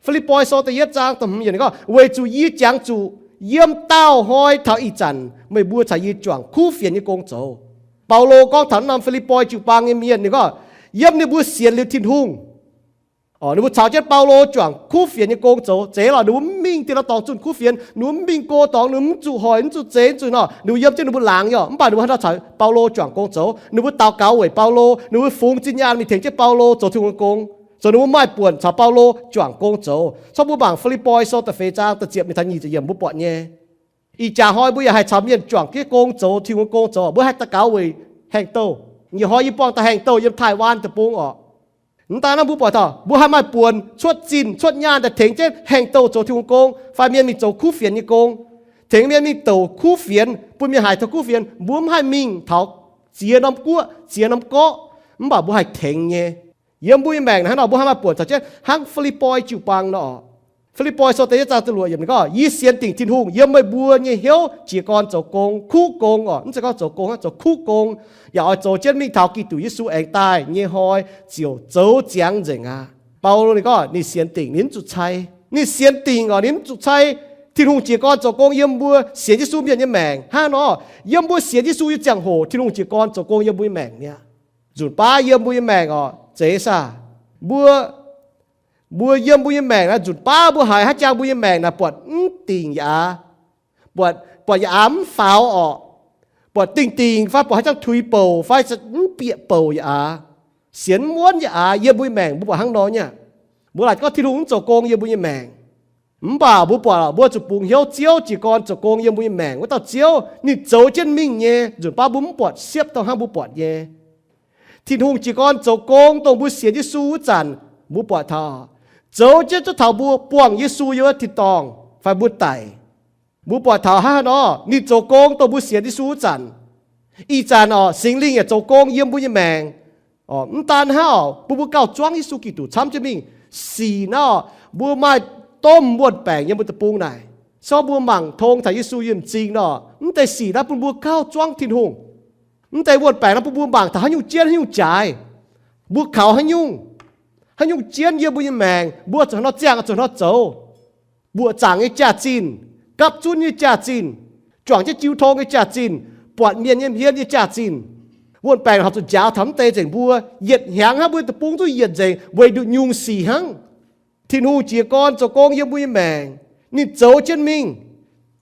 Fi^lipv^poi Sou da'yietv zaang da'hmz yiemc ninh gorngv, weic zuqc yie jangx zuqc yiem daauh hnoi taux ih zanc meih mbuo caux yie juangc kuv fienx nyei gong zoux. Baulo gorngv taux norm Fi^lipv^poi jiu-baang nyei mienh, ninh gorngv, yiem ninh mbuo sienx liuz Tin-Hungh, Ninh mbuo caux jienv Baulo juangc kuv fienx nyei gong zoux. Zeiz lorqc, ninh mbuo mv mingh dieh lorz dorngx zunh kuv fienx, ninh mbuo mv mingh go dorngx, ninh mbuo mv zuqc hoic, mv zuqc zeix, mv zuqc nor, ninh mbuo yiem jienv ninh mbuo laangz nyei, mv baac ninh mbuo haaix dauh caux Baulo juangc gong zoux? Ninh mbuo daux gaux weic Baulo, ninh mbuo fungx zinh nyaanh mingh tengx jienv Baulo zoux Tin-Hungh nyei gong. Zoux ninh mbuo maaih buonc caux Baulo juangc gong zoux. Gorngv mbuo mangc Fi^lipv^poi Sou da'feix zaang da'ziepc mingh taux nyic ziepc yiemc mbuo buatc nyei. Ih jaax hnoi mbuo yaac haih caux mienh juangc jienv gong zoux, Tin-Hungh gong zoux. Mbuo haih daux gaux weic haengh douh. Nyei hnoi yie buangh dauh haengh douh yiem Taiwan deic-bung orqc. Mv daan naaiv mbuo buatc taux mbuo haih maaih buonc cuotv zinh cuotv nyaanh daaih tengx jienv haengh douh zoux Tin-Hungh gong, fai mienh mingh zoux kuv fienx nyei gong, tengx mienh mingh douc kuv fienx, bun mienh haiz taux kuv fienx, mbuo mv haih mingh taux ziex norm guoqv, ziex norm gorqv, mv baac mbuo haih tengx nyei. Yiem mbuo nyei maengc naaiv nor mbuo haih maaih buonc caux jienv hnangv Fi^lipv^poi jiu-baang nor. Fi^lipv^poi Sou da'yietv zaang da'luoqc yiemc ninh gorngv, Yie sienx dingc Tin-Hungh yiem meih mbuo nyei hnyouv jiez gorn zoux gong, kuv gong orqc. Mv zeiz gorngv zoux gong hnangv, zoux kuv gong, yaac oix zoux jienv mingh taux Giduc Yesu aengx daaih nyei hnoi ziouc zoux ziangx nzengc aqv. Baulo ninh gorngv ninh sienx dingc, ninh mv zuqc cai. Ninh sienx dingc orqc, ninh mv zuqc cai Tin-Hungh jiez gorn zoux gong yiem mbuo sienx Yesu mienh nyei maengc. Hnangv nor, yiem mbuo sienx Yesu nyei ziangh hoc Tin-Hungh jiez gorn zoux gong yiem mbuo nyei maengc mi'aqv. Nzunc baav yiem mbuo nyei maengc orqc, zeiz saah? Mbuo, mbuo yiem mbuo nyei maengc naaiv nzunc baav mbuo haiz haaix jangx mbuo nyei maengc naaic buatc mv dingc yaac aav, buatc, buatc yaac aav mv faaux orqc, buatc dingh dingc fai buatc haaix jangx tuix bouc fai mv bieqc bouc yaac aav, sienx mv wuonv yaac aav, yiem mbuo nyei maengc mbuo buatc hnangv nor nyei aqv. Mbuo laaic gorngv Tin-Hungh mv zoux gong yiem mbuo nyei maengc. Mv baac mbuo buatc mbuo zuqc bungx hnyouv Ziouv jiez gorn zoux gong yiem mbuo nyei maengc. Wuov dauh Ziouv ninh zoux jienv mingh nyei, nzunc baav mbuo mv buatc siepv dongh hnangv mbuo buatc nyei. Tin-Hungh jiez gorn zoux gong dongh mbuo sienx Yesu wuov zanc, mbuo buatc taux zoux jienv zuov taux mbuo buangh Yesu yiem wuov tin-dorngh fai mbuo daic. Mbuo buatc taux hnangv haaix nor ninh zoux gong dongh mbuo sienx Yesu wuov zanc. Ih zanc orqc, Singx Lingh yaac zoux gong yiem mbuo nyei maengc. Mv daan hnangv orqc, bun mbuo gauh zuangv Yesu Giduc camv jienv mingh. Sic naaiv orqc, mbuo maaih domh wuon-baengc yiem mbuo deic-bung naaic. Se gorngv mbuo mangc tong taux Yesu yiem m'zing nor, mv deix sic naaiv bun mbuo gauh zuangv Tin-Hungh. Mv deix wuon-baengc naaiv bun mbuo mangc taux haaix nyungc jienv haaix nyungc jaaix. Mbuo kaux haaix nyungc, haaix nyungc jienv yiem mbuo nyei maengc, mbuo zuqc haaix nor ziangh, zuqc haaix nor zoux. Mbuoqc zaangc nyei jaax-zinh, gapv zunv nyei jaax-zinh, juangc jienv jiu tong nyei jaax-zinh, buatc mienh nyei hmien nyei jaax-zinh. Wuon-baengc horpc zuqc njaaux taux mv deix nzengc mbuo, yietc hnyangx hnangv mbuo deic-bung duqv yienc nzengc weic nduqc nyungc sic hnangv. Tin-Hungh jiez gorn zoux gong yiem mbuo nyei maengc. Ninh zoux jienv mingh.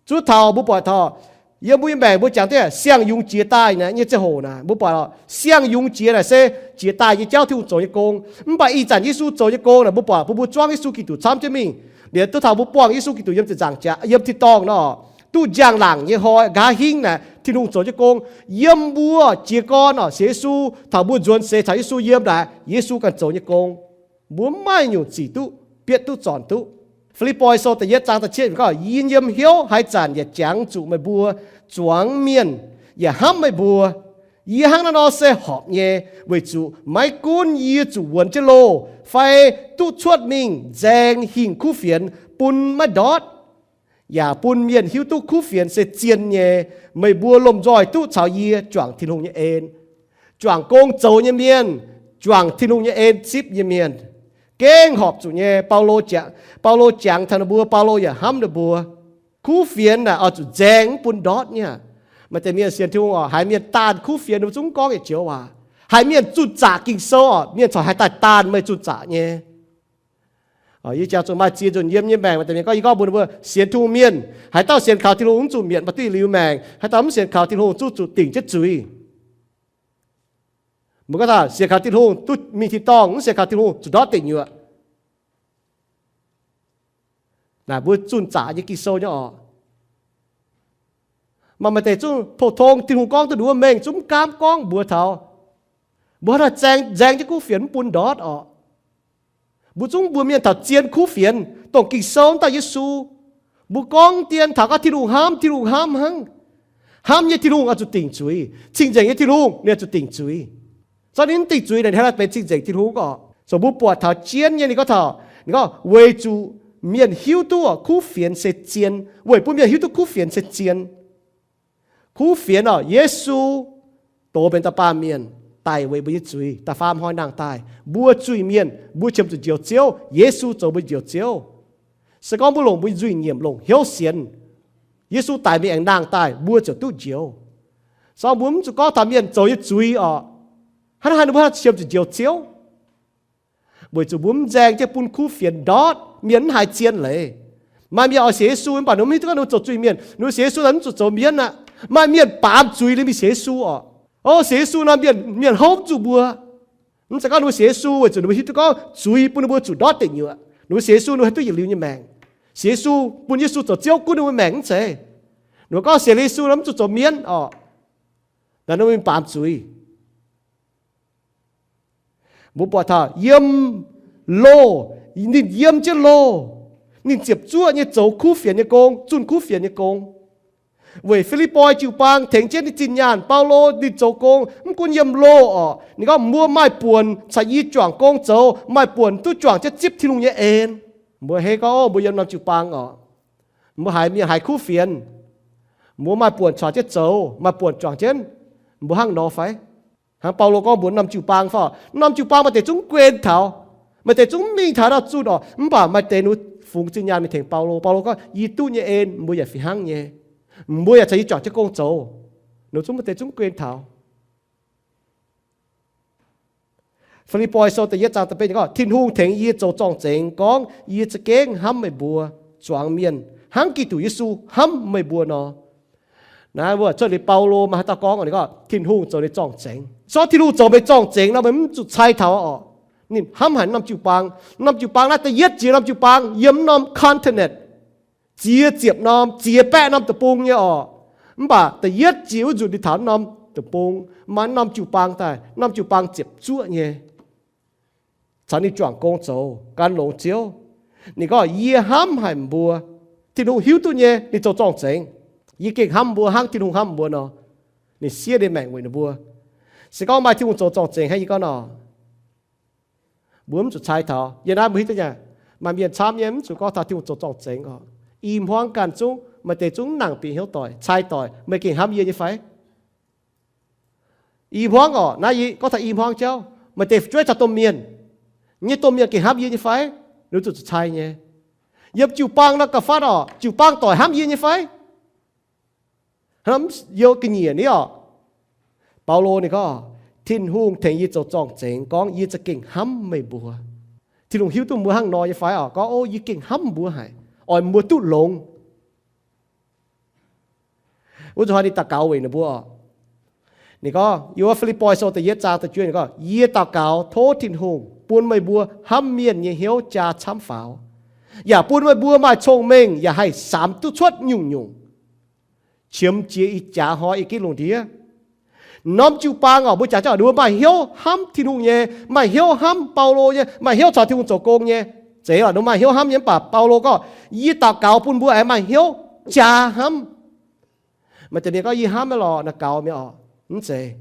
Zuov taux mbuo buatc taux yiem mbuo nyei maengc mbuo jangx dieh siang-yungz jiez daaih naaic nyei ziangh hoc naaic, mbuo buatc siang-yungz jiez naaic se jiez daaih nyei jauv Tin-Hungh zoux nyei gong. Mv baac ih zanc Yesu zoux nyei gong naaic mbuo buatc bun mbuo zuangv Yesu Giduc camv jienv mingh. Liuz duqv taux mbuo buangh Yesu Giduc yiem ziepc nzaangc jaax, yiem tin-dorngh nor, duqv njang-laangc nyei hnoi nqa'haav hingv naaic Tin-Hungh zoux nyei gong yiem mbuo jiez gorn orqc, sienx Yesu, taux mbuo nzuonx seix caux Yesu yiem naaic, Yesu ganh zoux nyei gong. Mbuo mv maaih nyungc zic duqv, bietv duqv, zornc duqv. Fi^lipv^poi Sou da'yietv zaang da'cietv yiemc gorngv, Yie yiem hnyouv haaix zanc yaac jangx zuqc meih mbuo zuangx mienh yaac hnamv meih mbuo. Yie hnangv naaiv nor se horpc nyei, weic zuqc maiv gunv yie zuqc wuonx jienv loh fai duqv cuotv mingh nzaeng hingh kuv fienx bun maiv ndortv, yaac bun mienh hiuv duqv kuv fienx se zien nyei, meih mbuo lomh nzoih duqv caux yie juangc Tin-Hungh nyei en. Juangc gong zoux nyei mienh, juangc Tin-Hungh nyei en zipv nyei mienh, gengh horpc zuqc nyei. Baulo jangx, Baulo jangx taux ninh mbuo, Baulo yaac hnamv ninh mbuo. Kuv fienx naaic oix zuqc nzaeng mv bun ndortv nyei. Maaih deix mienh sienx Tin-Hungh oc, haiz mienh daanh kuv fienx ninh mbuo zungv gorngv yietc joux waac. Haiz mienh zunh zaqc Ging-Sou oc, mienh corc haiz daaih daanh meih zunh zaqc nyei. Yie jangx zuqc maaih ziex nzunc yiem yie nyei maengc, maaih deix mienh gorngv, yie gorngv mbuox ninh mbuo, sienx Tin-Hungh mienh, haaix dauh sienx kaux Tin-Hungh mv zuqc mietc maaih diuh liuz maengc, haaix dauh mv sienx kaux Tin-Hungh zuqc zuqc dingc jienv zuiz. Mbuo gorngv taux sienx kaux Tin-Hungh duqv mingh tin-dorngh, mv sienx kaux Tin-Hungh zuqc ndortv deic nyuoqc. Naaic mbuo zunh zaqc nyei Ging-Sou nyei oc. Maaih, maaih deix zungv pou-tong Tin-Hungh gorngv duqv nduov mengh zungv mv gaamv gorngv mbuox taux mbuo hnangv naaic nzaeng, nzaeng jienv kuv fienx mv bun ndortv oc. Mbuo zungv mbuox mienh taux zien kuv fienx, dongh Ging-Sou daaih Yesu. Mbuo gorngv dien taux gorngv Tin-Hungh hnamv, Tin-Hungh hnamv hnangv. Hnamv nyei Tin-Hungh oix zuqc dingc zuiz. Cing-nzengc nyei Tin-Hungh ninh oix zuqc dingc zuiz. Se gorngv ninh mv dingc zuiz naaic, ninh hnangv naaic benx cing-nzengc Tin-Hungh oc. So mbuo buatc taux jienv nyei ninh gorngv taux, ninh gorngv weic zuqc mienh hiuv duqv kuv fienx se zien, weic bun mienh hiuv duqv kuv fienx se zien. Kuv fienx oc, Yesu dox benx da'baamh mienh daic weic mbuo nyei zuiz, da'faam hnoi nangh daaih. Mbuo zuiz-mienh mbuo qiemx zuqc njoux Ziouv, Yesu zoux mbuo njoux Ziouv. Se gorngv mbuo longc mbuo nzuih nyiemc longc hnyouv sienx, Yesu daic mingh aengx nangh daaih, mbuo ziouc duqv njoux. So mbuo mv zuqc gorngv taux mienh zoux nyei zuiz oc, hnangv naaiv ninh mbuo qiemx zuqc njoux Ziouv. Weic zuqc mbuo mv nzaeng jienv bun kuv fienx ndortv, mienh mv haiz zien leiz. Maaih mienh oix sienx Yesu mv baac ninh mv hiuv duqv gorngv ninh mbuo zoux zuiz-mienh, ninh mbuo sienx Yesu ninh mv zuqc zoux mienv aqv. Maaih mienh baamz zuiz liuz mingh sienx Yesu oc. O, sienx Yesu nor mienh, mienh hopv zuqc mbuo. Mv zeiz gorngv ninh mbuo sienx Yesu weic zuqc ninh mbuo hiuv duqv gorngv zuiz bun ninh mbuo zuqc ndortv deic nyuoqc, ninh mbuo sienx Yesu ninh mbuo haih duqv yietc liuz nyei maengc. Sienx Yesu, bun Yesu zoux Ziouv gunv ninh mbuo maengc mv zeiz. Ninh mbuo gorngv sienx Yesu nor mv zuqc zoux mienv oc. Naaiv ninh mbuo mingh baamz zuiz. Mbuo buatc taux yiem loh, ninh yiem jienv loh, ninh ziepc zuoqv nyei zoux kuv fienx nyei gong, zunh kuv fienx nyei gong. Weic Fi^lipv^poi jiu-baang tengx jienv ninh zinh nyaanh, Baulo ninh zoux gong mv gunv yiem loh oc. Ninh gorngv, mbuo maaih buonc caux yie juangc gong zoux, maaih buonc duqv juangc jienv zipv Tin-Hungh nyei en. Mbuo heiv gorngv, o, mbuo yiem norm jiu-baang oc, mbuo haiz mienh haiz kuv fienx, mbuo maaih buonc caux jienv zoux, maaih buonc juangc jienv, mbuo hnangv nor fai? Hnangv Baulo gorngv mbuox norm jiu-baang fai? Norm jiu-baang maaih deix zungv guen taux, maaih deix zungv mingh taux ndau zunh oc. Mv baac maaih deix ninh fungx zinh nyaanh mingh tengx Baulo. Baulo gorngv, yie duqv nyei en mbuo yaac fih hnangv nyei. Mbuo yaac caux yie juangc jienv gong zoux. Ninh zungv maaih deix zungv guen taux. Fi^lipv^poi Sou da'yietv zaang da'betv gorngv, Tin-Hungh tengx yie zoux zorng-zengx gorngv yie za'gengh hnamv meih mbuo zuangx mienh hnangv Giduc Yesu hnamv meih mbuo nor. Naaiv wuov cuotv liuz Baulo maaih haaix dauh gorngv, ninh gorngv Tin-Hungh zoux ninh zorng-zengx. Sortv Tin-Hungh zoux meih zorng-zengx nor, meih mv zuqc cai taux oc. Ninh hnamv haic norm jiu-baang. Norm jiu-baang naaiv da'yietv jiex norm jiu-baang yiem norm continent, ziex ziepc norm, ziex baeqv norm deic-bung nyei oc. Mv baac da'yietv jiex wuov nzunc ninh taux norm deic-bung, maaih norm jiu-baang daaih, norm jiu-baang ziepc zuoqv nyei. Caux ninh juangc gong zoux, gan longx Ziouv. Ninh gorngv, yie hnamv haic mbuo. Tin-Hungh hiuv duqv nyei, ninh zoux zorng-zengx. Yie gengh hnamv mbuo hnangv Tin-Hungh hnamv mbuo nor. Ninh siev ninh maengc weic ninh mbuo. Se gorngv maaih Tin-Hungh zoux zorng-zengx hnangv yie gorngv nor, mbuo mv zuqc cai taux. Yiem naaiv mbuo hiuv duqv nyei, maaih mienh camv nyei mv zuqc gorngv taux Tin-Hungh zoux zorng-zengx oc. I hmuangv ganh zungv maaih deix zungv mv nangc bieqc hnyouv doic, cai doic, meih gengh hnamv yie nyei fai? I hmuangv oc, naaiv yie gorngv taux i hmuangv jauv, maaih deix fu'jueiv caux domh mienh, nyei domh mienh gengh hnamv yie nyei fai? Ninh zuqc zuqc cai nyei. Yiem jiu-baang nor gauh fatv oc, jiu-baang doic hnamv yie nyei fai? Hnamv, yiem ga'nyiec ni oc. Baulo ninh gorngv, Tin-Hungh tengx yie zoux zorng-zengx gorngv yie za'gengh hnamv meih mbuo. Tin-Hungh hiuv duqv mbuo hnangv nor nyei fai oc? Gorngv, o, yie gengh hnamv mbuo haic, oix mbuo duqv longx. Wuov zuqc hnoi ninh daux gaux weic ninh mbuo oc. Ninh gorngv, yiem wuov Fi^lipv^poi Sou da'yietv zaang da'juov ninh gorngv, yie daux gaux tov Tin-Hungh bun meih mbuo hnamv mienh nyei hnyouv jaa camv faaux, yaac bun meih mbuo maaih cong-mengh yaac haih samx duqv cuotv nyungc-nyungc, qiemx jiex ih jaax hnoi ih ginv lungh ndiev. Norm jiu-baang oc, mbuo jaax jauv ninh mbuo maaih hnyouv hnamv Tin-Hungh nyei, maaih hnyouv hnamv Baulo nyei, maaih hnyouv caux Tin-Hungh zoux gong nyei. Zeiz oc, ninh mbuo maaih hnyouv hnamv nyei mv baac Baulo gorngv, yie daux gaux bun mbuo aengx maaih hnyouv jaa hnamv. Maaih deix mienh gorngv, yie hnamv maiv lorz naaic gaux mienh oc. Mv zeiz.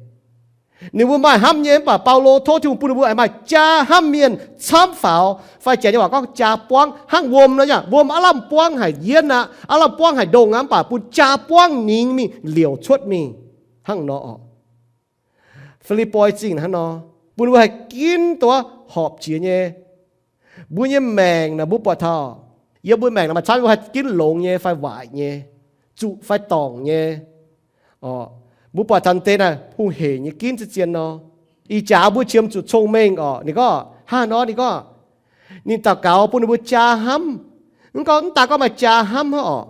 Ninh mbuo maaih hnamv nyei mv baac Baulo tov Tin-Hungh bun ninh mbuo aengx maaih jaa hnamv mienh camv faaux, fai janx nyei waac gorngv jaa buangv hnangv wuom nor, wuom aav lamh buangv haic, yienv aqv, aav lamh buangv haic, ndongh aqv, mv baac bun jaa buangv ningx mingh liouc cuotv mingh hnangv nor oc. Fi^lipv^poi Zingh hnangv nor, bun mbuo haih ginv duqv horpc jiex nyei. Mbuo nyei maengc naaic mbuo buatc taux, yiem mbuo maengc naaic maaih camv mbuo haih ginv longx nyei fai waaic nyei, zuqc fai dorngc nyei. Mbuo buatc taux deix naaic hungh heic nyei ginv zien-zien nor. Ih jaax mbuo qiemx zuqc cong-mengh oc. Ninh gorngv hnangv nor, ninh gorngv, ninh daux gaux bun ninh mbuo jaa hnamv. Mv gorngv mv daaih gorngv maaih jaa hnamv hnangv oc,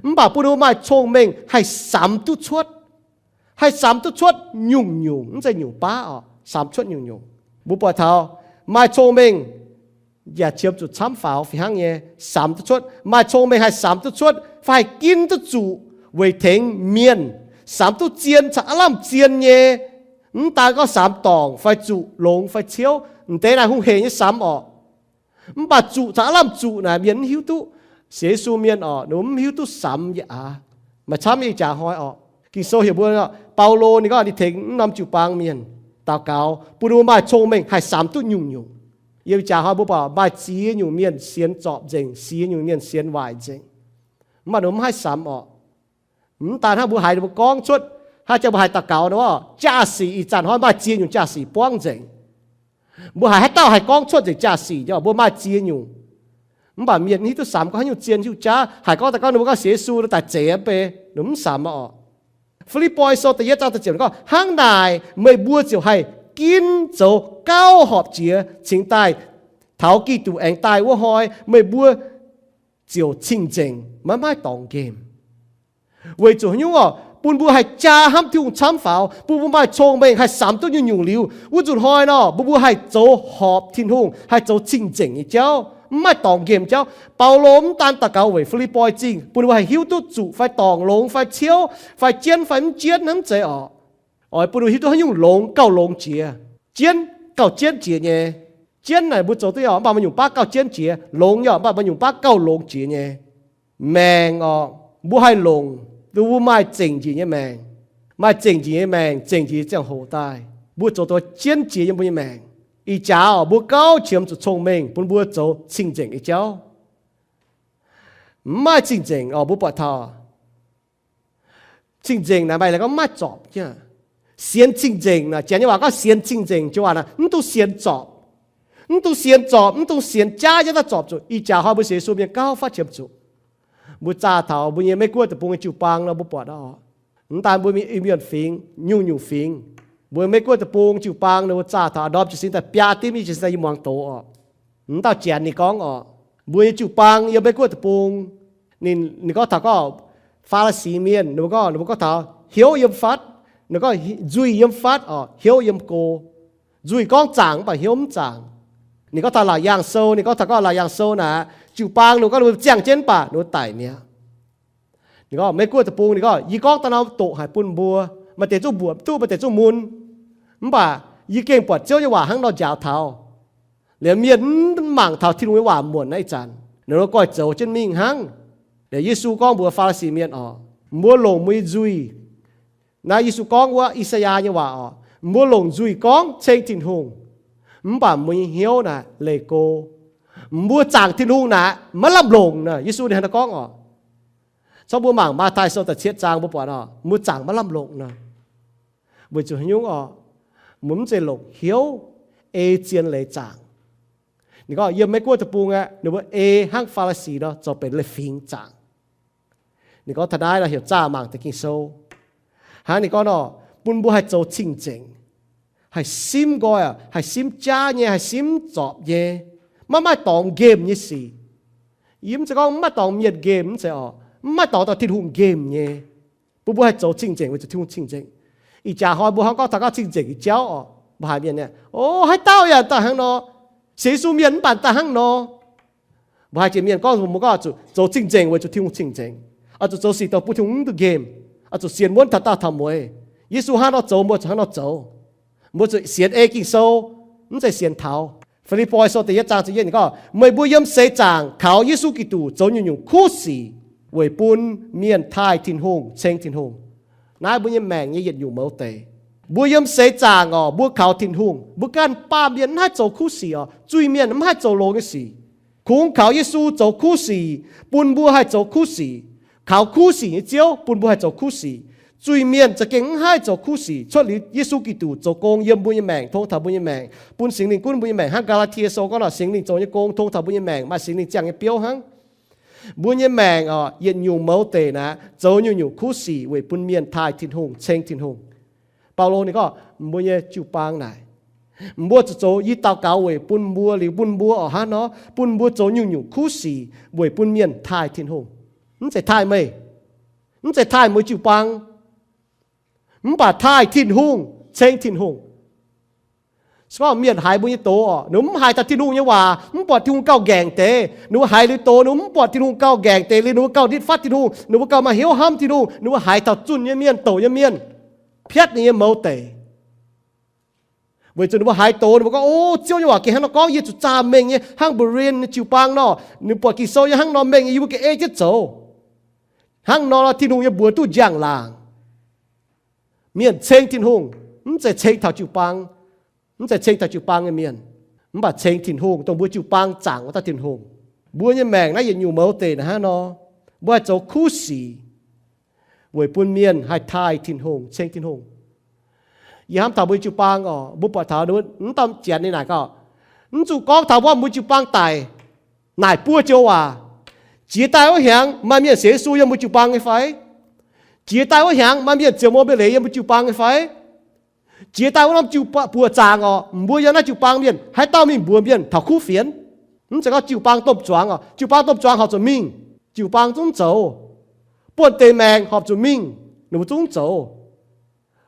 mv baac bun ninh mbuo maaih cong-mengh haih samx duqv cuotv, haih samx duqv cuotv nyungc-nyungc, mv zeiz nyungc baav oc, samx cuotv nyungc-nyungc. Mbuo buatc taux maaih cong-mengh yaac qiemx zuqc camv faaux fih hnangv nyei, samx duqv cuotv, maaih cong-mengh haih samx duqv cuotv fai haih ginv duqv zuqc weic tengx mienh, samx duqv zien caux aav lamh zien nyei. Mv daan gorngv samx dorngc fai zuqc, longx fai ciouv, m'deix naaic hungh heic nyei samx oc. Mv baac zuqc caux aav lamh zuqc naaic mienh mv hiuv duqv. Sienx Yesu mienh oc, ninh mv hiuv duqv samx yaac aav. Maaih camv ih jaax hnoi oc, Ging-Sou heuc mbuo, Baulo ninh gorngv ninh tengx mv norm jiu-baang mienh daux gaux bun ninh mbuo maaih cong-mengh haih samx duqv nyungc-nyungc. Yiem ih jaax hnoi mbuo buatc maaih ziex nyungc mienh sienx zorpc nzengc, ziex nyungc mienh sienx waaic nzengc. Mv baac ninh mbuo mv haih samx oc. Mv daan hnangv mbuo haiz ninh mbuo gorngv cuotv, hnangv jiex mbuo haiz daux gaux nor, jaa-sic ih zanc hnoi maaih ziex nyungc jaa-sic buangv nzengc. Mbuo haiz haaix dauh haih gorngv cuotv nzengc jaa-sic, mbuo maaih ziex nyungc. Mv baac mienh mv hiuv duqv samx gorngv haaix nyungc zien, haaix nyungc jaa, haiz gorngv daaih gorngv ninh mbuo gorngv sienx Yesu daaih zeiz mv bei, ninh mv samx oc. Fi^lipv^poi Sou da'yietv zaang da'ziepc gorngv, hnangv naaic meih mbuo ziouc haih ginv zoux gauh horpc jiex cingx daaih Taux Giduc aengx daaih wuov hnoi meih mbuo ziouc cing-nzengc, maiv maaih dorngx nqemh. Weic zuqc haaix nyungc oc? Bun mbuo haih jaa hnamv Tin-Hungh camv faaux, bun mbuo maaih cong-mengh haih samx duqv nyungc-nyungc liuz, wuov nzunc hnoi nor mbuo mbuo haih zoux horpc Tin-Hungh, haih zoux cing-nzengc nyei jauv, mv maaih dorngx nqemh jauv. Baulo mv daan daux gaux weic Fi^lipv^poi Zingh bun ninh mbuo haih hiuv duqv zuqc fai dorngc longx fai ciouv fai jienv fai mv jienv hnangv, mv zeiz oc. Oix bun ninh mbuo hiuv duqv haaix nyungc longx gauh longx jiex, jienv gauh jienv jiex nyei. Jienv naaic mbuo zoux duqv yaac mv baac maaih nyungc baav gauh jienv jiex, longx yaac mv baac maaih nyungc baav gauh longx jiex nyei. Maengc oc, mbuo haih longc, mbuo maaih zengc njiec nyei maengc, maaih zengc njiec nyei maengc, zengc njiec nyei ziangh hoc daaih, mbuo zoux duqv jienv jiex yiem mbuo nyei maengc. Ih jaax oc, mbuo gauh qiemx zuqc cong-mengh bun mbuo zoux cing-nzengc nyei jauv. Mv maaih cing-nzengc oc, mbuo buatc taux cing-nzengc naaic maaih laaix gorngv mv maaih zorpc. Sienx cing-nzengc naaic, Janx nyei waac gorngv sienx cing-nzengc, joux waac naaic mv duqv sienx zorpc. Mv duqv sienx zorpc, mv duqv sienx jaav jienv daaih zorpc zuqc. Ih jaax hnoi mbuo sienx Yesu mienh gauh faatv qiemx zuqc. Mbuo zaah taux mbuo nyei Meiv-Guoqv deic-bung nyei jiu-baang nor, mbuo buatc oc, mv daan mbuo mienh fingx, nyungc-nyungc fingx, mbuo Meiv-Guoqv deic-bung jiu-baang nor, mbuo zaah taux ndorm jiez sin daaih biaa dimv, jiez sin daaih yiem muangx doz oc. Mv dauh Janx ninh gorngv oc, mbuo nyei jiu-baang yiem Meiv-Guoqv deic-bung, ninh, ninh gorngv taux gorngv Faa^li^si mienh, ninh mbuo gorngv, ninh mbuo gorngv taux hnyouv yiem fatv, ninh gorngv nzuih yiem fatv oc, hnyouv yiem go. Nzuih gorngv zaangc mv baac hnyouv mv zaangc. Ninh gorngv taux Laauc Yaangh Sou, ninh gorngv taux gorngv Laauc Yaangh Sou naaic, jiu-baang ninh gorngv ninh mbuo ziangh jienv mv baac ninh mbuo daic mi'aqv. Ninh gorngv Meiv-Guoqv deic-bung, ninh gorngv yie gorngv daaih nor doqc haic bun mbuo, maaih deix zungv mbuoqc duqv, maaih deix zungv mun. Mv baac yie gengh buatc Ziouv nyei waac hnangv nor njaaux taux, liemh mienh mv mangc taux Tin-Hungh nyei waac muonc naaiv ih zanc, ninh mbuo goiv zoux jienv mingh hnangv. Liuz Yesu gorngv mbuox Faa^li^si mienh oc, mbuo longc mbuo nyei nzuih, naaiv Yesu gorngv wuov I^saa^yaa nyei waac oc, mbuo longc nzuih gorngv ceng Tin-Hungh, mv baac mbuo nyei hnyouv naaic leih go. Mbuo zaangc Tin-Hungh naaic maiv lamh longc nor. Yesu ninh hnangv naaiv gorngv oc. Corc mbuo mangc Matv^tai Sou da'cietv zaang mbuo buatc oc, mbuo zaangc maiv lamh longc nor. Weic zuqc haaix nyungc oc? Mbuo mv zeiz longc hnyouv ei zien leiz zaangc. Ninh gorngv yiem Meiv-Guoqv deic-bung aeqv, ninh mbuo ei hnangv Faa^li^si nor zoux benx leiz-fingx zaangc. Ninh gorngv taux naaiv nor heuc zaah mangc deix Ging-Sou. Hnangv ninh gorngv nor, bun mbuo haih zoux cing-nzengc, haih simv nqoi, haih simv jaav nyei, haih simv zorpc nyei, maiv maaih dorngx nqemh nyei sic. Yie mv zeiz gorngv maiv maaih dorngx mienh nqemh, mv zeiz oc, mv maaih dorngx dauh Tin-Hungh nqemh nyei. Bun mbuo haih zoux cing-nzengc weic zuqc Tin-Hungh cing-nzengc. Ih jaax hnoi mbuo hnangv gorngv taux gorngv cing-nzengc nyei jauv oc, mbuo haiz mienh nyei, o, haaix dauh yaac daaih hnangv nor, sienx Yesu mienh mv baac daaih hnangv nor. Mbuo haiz jiex mienh gorngv mbuo gorngv zuqc zoux cing-nzengc weic zuqc Tin-Hungh cing-nzengc, oix zuqc zoux sic dongh bun Tin-Hungh mv duqv nqemh, oix zuqc sienx wuonv taux daauh taux mueiz. Yesu hnangv nor zoux mbuo zuqc hnangv nor zoux. Mbuo zuqc sienx ei Ging-Sou, mv zeiz sienx taux. Fi^lipv^poi Sou da'yietv zaang ziepc yietv ninh gorngv, meih mbuo yiem seix zaangc kaux Yesu Giduc zoux nyungc-nyungc kuv sic weic bun mienh taaih Tin-Hungh, ceng Tin-Hungh. Naaiv mbuo nyei maengc nyei yietc nyungc mouz deix. Mbuo yiem seix zaangc oc, mbuo kaux Tin-Hungh, mbuo ganh baamh mienh mv haih zoux kuv sic oc, zuiz-mienh mv haih zoux longx nyei sic. Kungx kaux Yesu zoux kuv sic, bun mbuo haih zoux kuv sic. Kaux kuv sic nyei Ziouv bun mbuo haih zoux kuv sic. Zuiz-mienh za'gengh mv haih zoux kuv sic cuotv liuz Yesu Giduc zoux gong yiem mbuo nyei maengc, tong taux mbuo nyei maengc, bun Singx Lingh gunv mbuo nyei maengc. Hnangv Gaa^laa^tie Sou gorngv nor, Singx Lingh zoux nyei gong tong taux mbuo nyei maengc, maaih Singx Lingh ziangh nyei biouv hnangv. Mbuo nyei maengc oc, yietc nyungc mouz deix naaic, zoux nyungc-nyungc kuv sic weic bun mienh taaih Tin-Hungh, ceng Tin-Hungh. Baulo ninh gorngv mbuo nyei jiu-baang naaic, mbuo zuqc zoux, yie daux gaux weic bun mbuo liuz bun mbuo oc, hnangv nor bun mbuo zoux nyungc-nyungc kuv sic weic bun mienh taaih Tin-Hungh. Mv zeiz taaih meih, mv zeiz taaih mbuo jiu-baang, mv baac taaih Tin-Hungh, ceng Tin-Hungh. Se gorngv mienh haiz mbuo nyei doz oc, ninh mv haiz taux Tin-Hungh nyei waac, mv buatc Tin-Hungh gauh nqaengc deix, ninh mbuo haiz liuz doz, ninh mv buatc Tin-Hungh gauh nqaengc deix, liuz ninh mbuo gauh nitv fatv Tin-Hungh, ninh mbuo gauh maaih hnyouv hnamv Tin-Hungh, ninh mbuo haiz taux zunh nyei mienh, douc nyei mienh, piatv ninh nyei mouz deix. Weic zuqc ninh mbuo haiz doz, ninh mbuo gorngv, O, Ziouv nyei waac gengh hnangv nor gorngv, yie zuqc zaah mengh nyei, hnangv Berean nyei jiu-baang nor, ninh buatc Ging-Sou yiem hnangv nor mengh nyei, yie mbuo gengh ei jienv zoux. Hnangv nor, Tin-Hungh nyei mbuox duqv njang-laangc. Mienh ceng Tin-Hungh, mv zeiz ceng taux jiu-baang, mv zeiz ceng taux jiu-baang nyei mienh, mv baac ceng Tin-Hungh, dongh mbuo jiu-baang zaangc wuov dauh Tin-Hungh. Mbuo nyei maengc naaiv yietc nyungc mouz deix naaic hnangv nor, mbuo haih zoux kuv sic weic bun mienh haih taaih Tin-Hungh, ceng Tin-Hungh. Yie hnamv taux mbuo jiu-baang oc, mbuo buatc taux mv dauh Janx ninh naaic gaax, mv zuqc gorngv taux mbuo, mbuo jiu-baang daic naaic buo joux waac. Jiex daaih wuov hnyangx maaih mienh sienx Yesu yiem mbuo jiu-baang nyei fai? Jiex daaih wuov hnyangx maaih mienh ziouc muoz mienh leiz yiem mbuo jiu-baang nyei fai? Jiex daaih wuov norm jiu-baang buoqc zaangc oc, mbuo yiem naaiv jiu-baang mienh haaix dauh mingh mbuox mienh taux kuv fienx? Mv zeiz gorngv jiu-baang domh zuangx oc. Jiu-baang domh zuangx horpc zuqc mingh, jiu-baang zungv zoux. Buonv-deic maengc horpc zuqc mingh, ninh mbuo zungv zoux.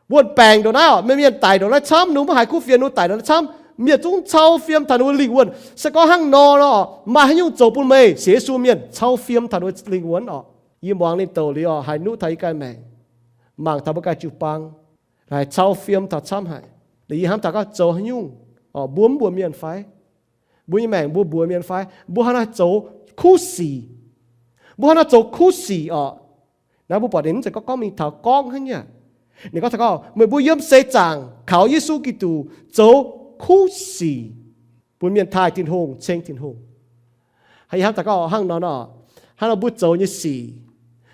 Wuonh baengc ndongc naaiv oc, mienh, mienh daic ndongc naaiv camv, ninh mbuo maiv haiz kuv fienx, ninh mbuo daic ndongc naaiv camv, mienh zungv cau fiem taux ninh mbuo lingh wuonh. Se gorngv hnangv nor nor, maaih haaix nyungc zoux bun meih sienx Yesu mienh cau fiem taux ninh mbuo lingh wuonh oc? Yie muangx ninh douc liuz oc, haiz nuqv taux yie ganh maengc, mangc taux mbuo ganh jiu-baang, haiz cau fiem taux camv haic. Yie hnamv taux gorngv zoux haaix nyungc, mbuo mv mbuox mienh fai? Mbuo nyei maengc mbuo mbuox mienh fai? Mbuo hnangv naaiv zoux kuv sic. Mbuo hnangv naaiv zoux kuv sic oc. Naaiv mbuo buatc ninh mv zeiz gorngv gorngv mingh taux gorngv hnangv nyei. Ninh gorngv taux gorngv meih mbuo yiem seix zaangc kaux Yesu Giduc zoux kuv sic, bun mienh taaih Tin-Hungh, ceng Tin-Hungh. Hnangv nor, hnangv nor mbuo zoux nyei sic,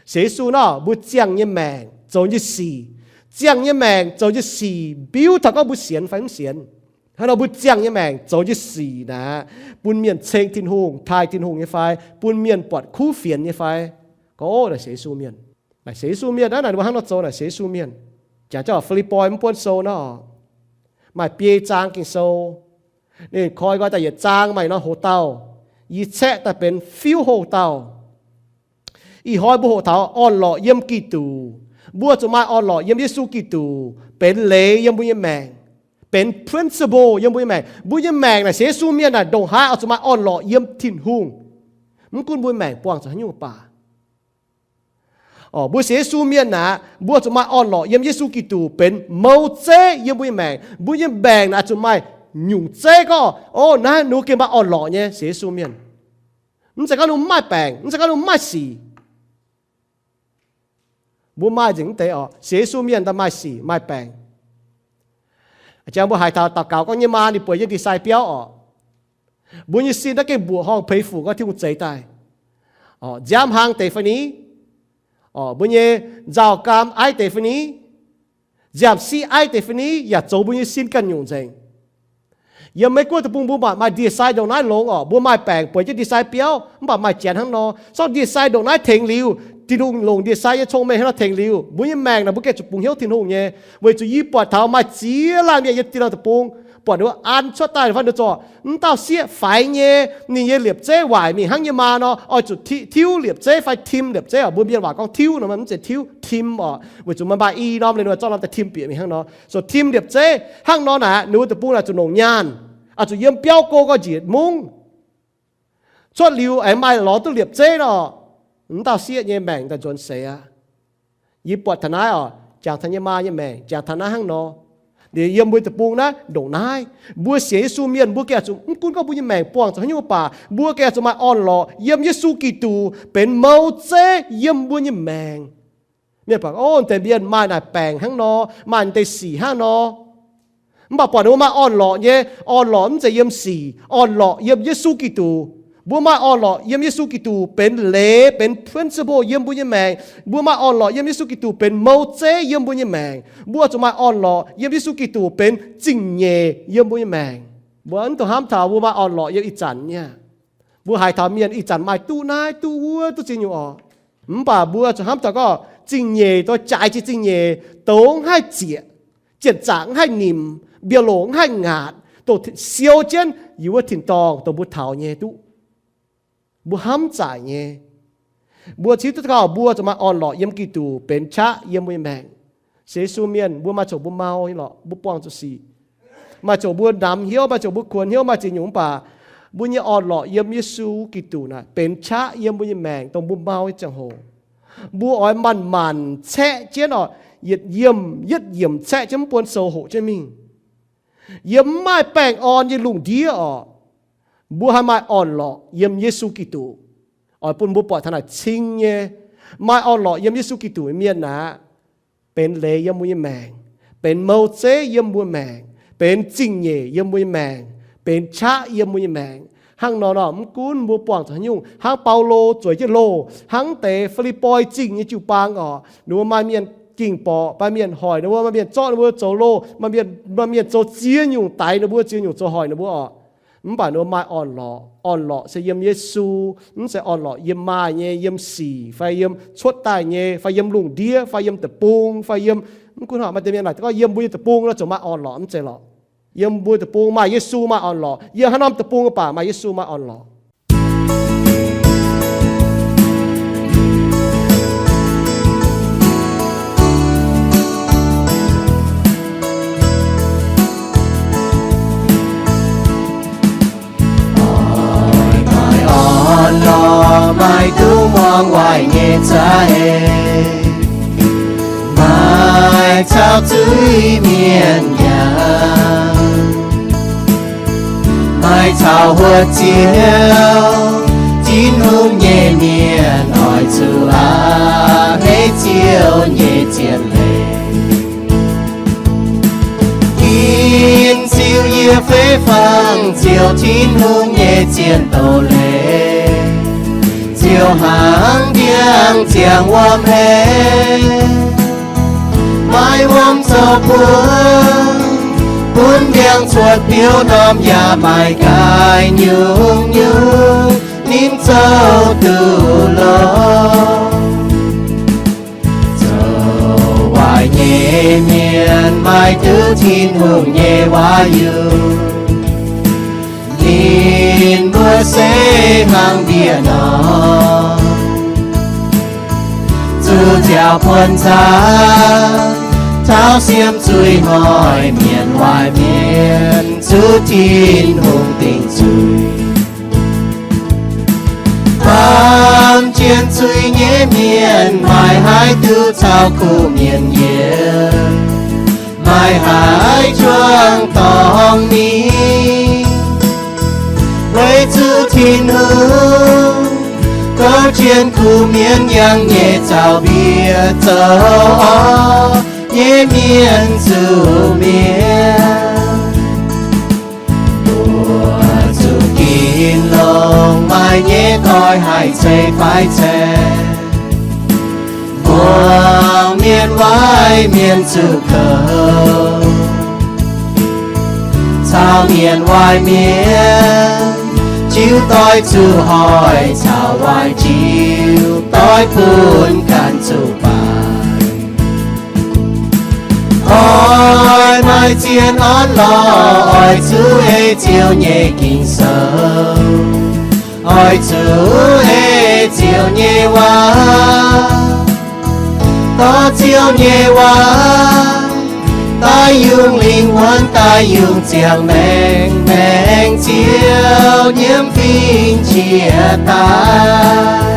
sienx Yesu nor mbuo ziangh nyei maengc zoux nyei sic, ziangh nyei maengc zoux nyei sic biuv taux gorngv mbuo sienx fai mv sienx. Hnangv nor mbuo ziangh nyei maengc zoux nyei sic naaic, bun mienh ceng Tin-Hungh, taaih Tin-Hungh nyei fai, bun mienh buatc kuv fienx nyei fai? Gorngv naaic sienx Yesu mienh, naaic sienx Yesu mienh naaiv, naaic ninh mbuo hnangv nor zoux naaic sienx Yesu mienh. Jangx jienv Fi^lipv^poi mv buonv sou nor, maaih biei zaang Ging-Sou. Ninh koi nqoi daaih yietc zaang maaih nor hoc dauh, yie caeqv daaih benx fiuv hoc dauh. Ih hnoi mbuo hoqc taux orn-lorqc yiem Giduc. Mbuo zuqc maaih orn-lorqc yiem Yesu Giduc benx leiz yiem mbuo nyei maengc, benx principle yiem mbuo nyei maengc. Mbuo nyei maengc naaic sienx Yesu mienh naaic ndongc haaix oix zuqc maaih orn-lorqc yiem Tin-Hungh, mv gunv mbuo maengc buangh zuqc haaix nyungc baac. Mbuo sienx Yesu mienh naaic, mbuo zuqc maaih orn-lorqc yiem Yesu Giduc benx mouz zeiv yiem mbuo nyei maengc. Mbuo nyei maengc naaic zuqc maaih nyungc zeiv gorngv, o, naaiv ninh gengh maaih orn-lorqc nyei sienx Yesu mienh. Mv zeiz gorngv ninh mv maaih baengc, mv zeiz gorngv ninh mv maaih sic. Mbuo maaih nzengc mv deix oc. Sienx Yesu mienh daaih maaih sic maaih baengc. Jangx mbuo haiz taux daux gaux gorngv nyei maa ninh bueix nyei ndie-sai biauv oc, mbuo nyei sin naaiv gengh mbuoqc horngh peix fuc gorngv Tin-Hungh zeix daaih. Nziaamv hlang deix fai ni, mbuo nyei nzauh gaam aiv deix fai ni, nziaamv siqv aiv deix fai ni, yaac zoux mbuo nyei sin ganh nyungc nzengc. Yiem Meiv Guoqv deic-bung mbuo maaih ndie-sai ndongc naaiv longx oc. Mbuo maaih baengc bueix jienv ndie-sai biauv, mv baac maaih janx hnangv nor. Sorng ndie-sai ndongc naaiv tengx liuz, Tin-Hungh longc ndie-sai nyei cong-mengh hnangv nor tengx liuz, mbuo nyei maengc naaic mbuo gengh zuqc bungx hnyouv Tin-Hungh nyei. Weic zuqc yie buatc taux maaih ziex laanh mienh yiem Tin-Hungh deic-bung, buatc ninh mbuo an cuotv daaih fai ninh zoc, mv dauh sieqv faix nyei, ninh nyei liepc zeiv waaic mingh hnangv nyei maa nor, oix zuqc tiuv liepc zeiv fai tim liepc zeiv oc. Mbuo mienh waac gorngv tiuv nor, mv zeiz tiuv, tim oc. Weic zuqc maaih i norm liuz ninh zorqv norm daaih tim bieqc mingh hnangv nor. So tim liepc zeiv hnangv nor naaic, ninh mbuo deic-bung naaic zuqc longc nyaanh, oix zuqc yiem biauv go gorx njiec mungv. Cuotv liuz aengx maaih lorz duqv liepc zeiv nor, mv dauh sieqv nyei maengc daaih nzuonx seix aqv. Yie buatc taux naaiv oc, jangx taux nyei maa nyei maengc, jangx taux naaiv hnangv nor. Liuz yiem mbuo deic-bung naaiv ndongc naaiv, mbuo sienx Yesu mienh mbuo gengh zuqc, mv gunv gorngv mbuo nyei maengc buangh zuqc haaix nyungc baac, mbuo gengh zuqc maaih orn-lorqc yiem Yesu Giduc benx mouz zeiv yiem mbuo nyei maengc. Mienh baac, o, deix mienh maaih naaic baengc hnangv nor, maaih deix sic hnangv nor. Mv baac buatc ninh mbuo maaih orn-lorqc nyei. Orn-lorqc mv zeiz yiem sic, orn-lorqc yiem Yesu Giduc. Mbuo maaih orn-lorqc yiem Yesu Giduc benx leiz, benx principle yiem mbuo nyei maengc. Mbuo maaih orn-lorqc yiem Yesu Giduc benx mouz zeiv yiem mbuo nyei maengc. Mbuo zuqc maaih orn-lorqc yiem Yesu Giduc benx zingh nyeic yiem mbuo nyei maengc. Mbuo mv dungx hnamv taux mbuo maaih orn-lorqc yiem ih zanc nyei. Mbuo haiz taux mienh ih zanc maaih duqv naaiv duqv wuov duqv ziex nyungc oc. Mv baac mbuo zuqc hnamv taux gorngv zingh nyeic, dongh jaaix jiex zingh nyeic, douz mv haih zieqc, jienh zaqc mv haih nimc, mbiauh loc mv haih ngaatc, dongh siou jienv yiem wuov tin-dorngh dongh mbuo taux nyei duqv. Mbuo hnamv zaaic nyei. Mbuo ziouc duqv gorngv mbuo zuqc maaih orn-lorqc yiem Giduc benx qaqv yiem mbuo nyei maengc. Sienx Yesu mienh mbuo maaih zoqc mbuo mau nyei lorqc, mbuo buangh zuqc sic. Maaih zoqc mbuo namx hnyouv, maaih zoqc mbuo kuonx hnyouv, maaih ziex nyungc, mv baac mbuo nyei orn-lorqc yiem Yesu Giduc naaic benx qaqv yiem mbuo nyei maengc dongh mbuo mau nyei ziangh hoc. Mbuo oix manc-manc caeqv jienv oc, yietc yiemc yietc yiemc caeqv jienv mv buonv sou hoqc jienv mingh. Yiem mv maaih baengh orn nyei lungh ndiev oc, mbuo haih maaih orn-lorqc yiem Yesu Giduc. Oix bun mbuo buatc taux naaic cing nyei, maaih orn-lorqc yiem Yesu Giduc nyei mienh aqv, benx leiz yiem mbuo nyei maengc, benx mou zeiv yiem mbuo maengc, benx zingh nyeic yiem mbuo nyei maengc, benx qaqv yiem mbuo nyei maengc. Hnangv nor nor, mv gunv mbuo buangh zuqc haaix nyungc, hnangv Baulo zueiz jienv loh, hnangv deix Fi^lipv^poi Zingh nyei jiu-baang oc, ninh mbuo maaih mienh ging borqc, maaih mienh hoic ninh mbuo, maaih mienh zorqv ninh mbuo zoux loh, maaih mienh, maaih mienh zoux ziex nyungc daix ninh mbuo, ziex nyungc zoux hoic ninh mbuo oc. Mv baac ninh mbuo maaih orn-lorqc. Orn-lorqc se yiem Yesu, mv zeiz orn-lorqc yiem maaih nyei, yiem sic, fai yiem cuotv daaih nyei, fai yiem lungh ndiev, fai yiem deic-bung, fai yiem, mv gunv haaix, maaih deix mienh naaic gorngv yiem mbuo nyei deic-bung nor ziouc maaih orn-lorqc, mv zeiz lorqc. Yiem mbuo deic-bung maaih Yesu maaih orn-lorqc. Yiem haaix norm deic-bung baac maaih Yesu maaih orn-lorqc. zuiz-mienh yaac maaih caux huotv Ziouv Tin-Hungh nyei mienh oix zuqc a'hneiv Ziouv nyei zien leiz. Ginv Ziouv yie fei fangx Ziouv Tin-Hungh nyei zien doz-leiz. Ziouv hnangv ndiangx ziangx wuom hei, maaih wuom zoux buov, bun ndiangx cuotv biouv norm yaac maaih gaaix nyungc-nyungc ninh zoux duqv longx. Zoux waaic nyei mienh maaih duqv Tin-Hungh nyei waac-yunh, ninh mbuo se hnangv ndie-ndorm zuqc nziaaux buonv caav, tauv siem zuiz hnoi, mienh waaic mienh zuqc Tin-Hungh dingc zuiz. Baamh jien zuiz nyei mienh maaih haaix duqv caux kuv mienh yiem? Maaih haaix juangc dorngx mingh? Weic zuqc Tin-Hungh gouv jienv kuv mienh yangh nyei zaux mbiec zoux orv nyei mienh zuqc mietc. Mbuo zuqc ginv longx maaih nyei doix haih ceix fai caeqv, muangx mienh waaic mienh zuqc kouv, caux mienh waaic mienh jiu doix zuqc hoic, caux waaic jiu doix bun ganh zuqc baaic. Oix maaih zien orn-lorqc, oix zuqc ei Ziouv nyei Ging-Sou, oix zuqc ei Ziouv nyei waac. Dorh Ziouv nyei waac daaih yungz lingh wuonx, daaih yungz ziangh maengc, maengc Ziouv nyiemv fingx jiex daaih.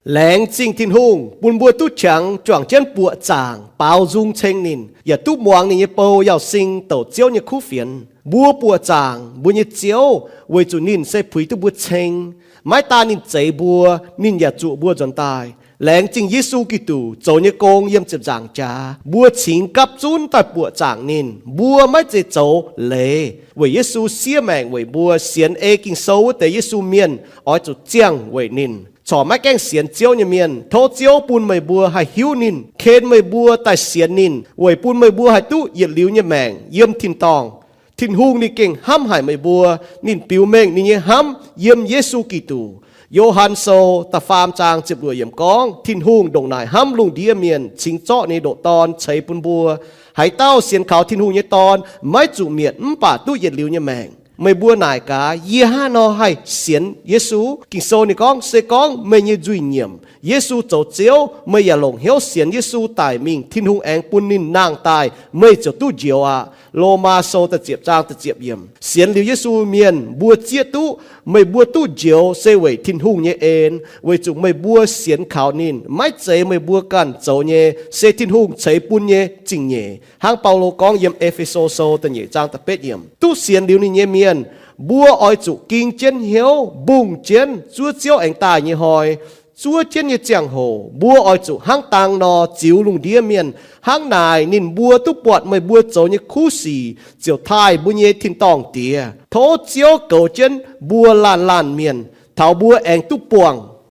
Laengz zingh Tin-Hungh bun mbuo duqv qangx juangc jienv buoqc zaangc baaux nzung ceng ninh, yaac duqv muangx ninh nyei bou Yauz Sing douc Ziouv nyei kuv fienx. Mbuo buoqc zaangc mbuo nyei Ziouv weic zuqc ninh se puix duqv mbuo ceng. Maiv daan ninh zeix mbuo, ninh yaac zuoqc mbuo nzuonx daaih. Laengz zingh Yesu Giduc zoux nyei gong yiem ziepc nzaangc jaax, mbuo cingx gapv zunv daaih buoqc zaangc ninh. Mbuo maiv zeiz zoux leiz weic Yesu siev maengc weic mbuo. Sienx ei Ging-Sou wuov deix Yesu mienh oix zuqc ziangh weic ninh. Corc maiv gaengh sienx Ziouv nyei mienh, tov Ziouv bun meih mbuo haih hiuv ninh, ken meih mbuo daaih sienx ninh, weic bun meih mbuo haih duqv yietc liuz nyei maengc yiem tin-dorngh. Tin-Hungh ninh gengh hnamv haic meih mbuo. Ninh biux mengh ninh nyei hnamv yiem Yesu Giduc. Yo^han Sou da'faam zaang ziepc luoqc yiemc gorngv, Tin-Hungh ndongc naaic hnamv lungh ndiev mienh, cingx zorqv ninh nyei ndoqc Dorn ceix bun mbuo. Haaix dauh sienx kaux Tin-Hungh nyei Dorn maiv zuqc mietc, mv baac duqv yietc liuz nyei maengc. Meih mbuo naaic gaax, yie hnangv haaix nor haih sienx Yesu? Ging-Sou ninh gorngv, se gorngv meih nyei nzuih nyiemc, Yesu zoux Ziouv, meih yaac longc hnyouv sienx Yesu daic mingh, Tin-Hungh aengx bun ninh nangh daaih, meih ziouc duqv njoux aqv. Lomaa Sou da'ziepc zaang da'ziepc yiemc. Sienx liuz Yesu mienh mbuo zieqv duqv meih mbuo duqv njoux se weic Tin-Hungh nyei en, weic zuqc meih mbuo sienx kaux ninh, maiv zeiz meih mbuo ganh zoux nyei, se Tin-Hungh ceix bun nyei zingh nyeic. Hnangv Baulo gorngv yiem E^fe^so Sou da'nyeic zaang da'betv yiemc. Duqv sienx liuz ninh nyei mienh, mbuo oix zuqc ging jienv hnyouv, mbungh jienv zuov Ziouv aengx daaih nyei hnoi, zuov jienv nyei ziangh hoc, mbuo oix zuqc hnangv dang nor ziux lungh ndiev mienh. Hnangv naaic ninh mbuo duqv buatc meih mbuo zoux nyei kuv sic ziouc taaih mbuo nyei tin-dorngh Diex. Tov Ziouv goux jienv mbuo laanh laanh mienh, taux mbuo aengx duqv buangh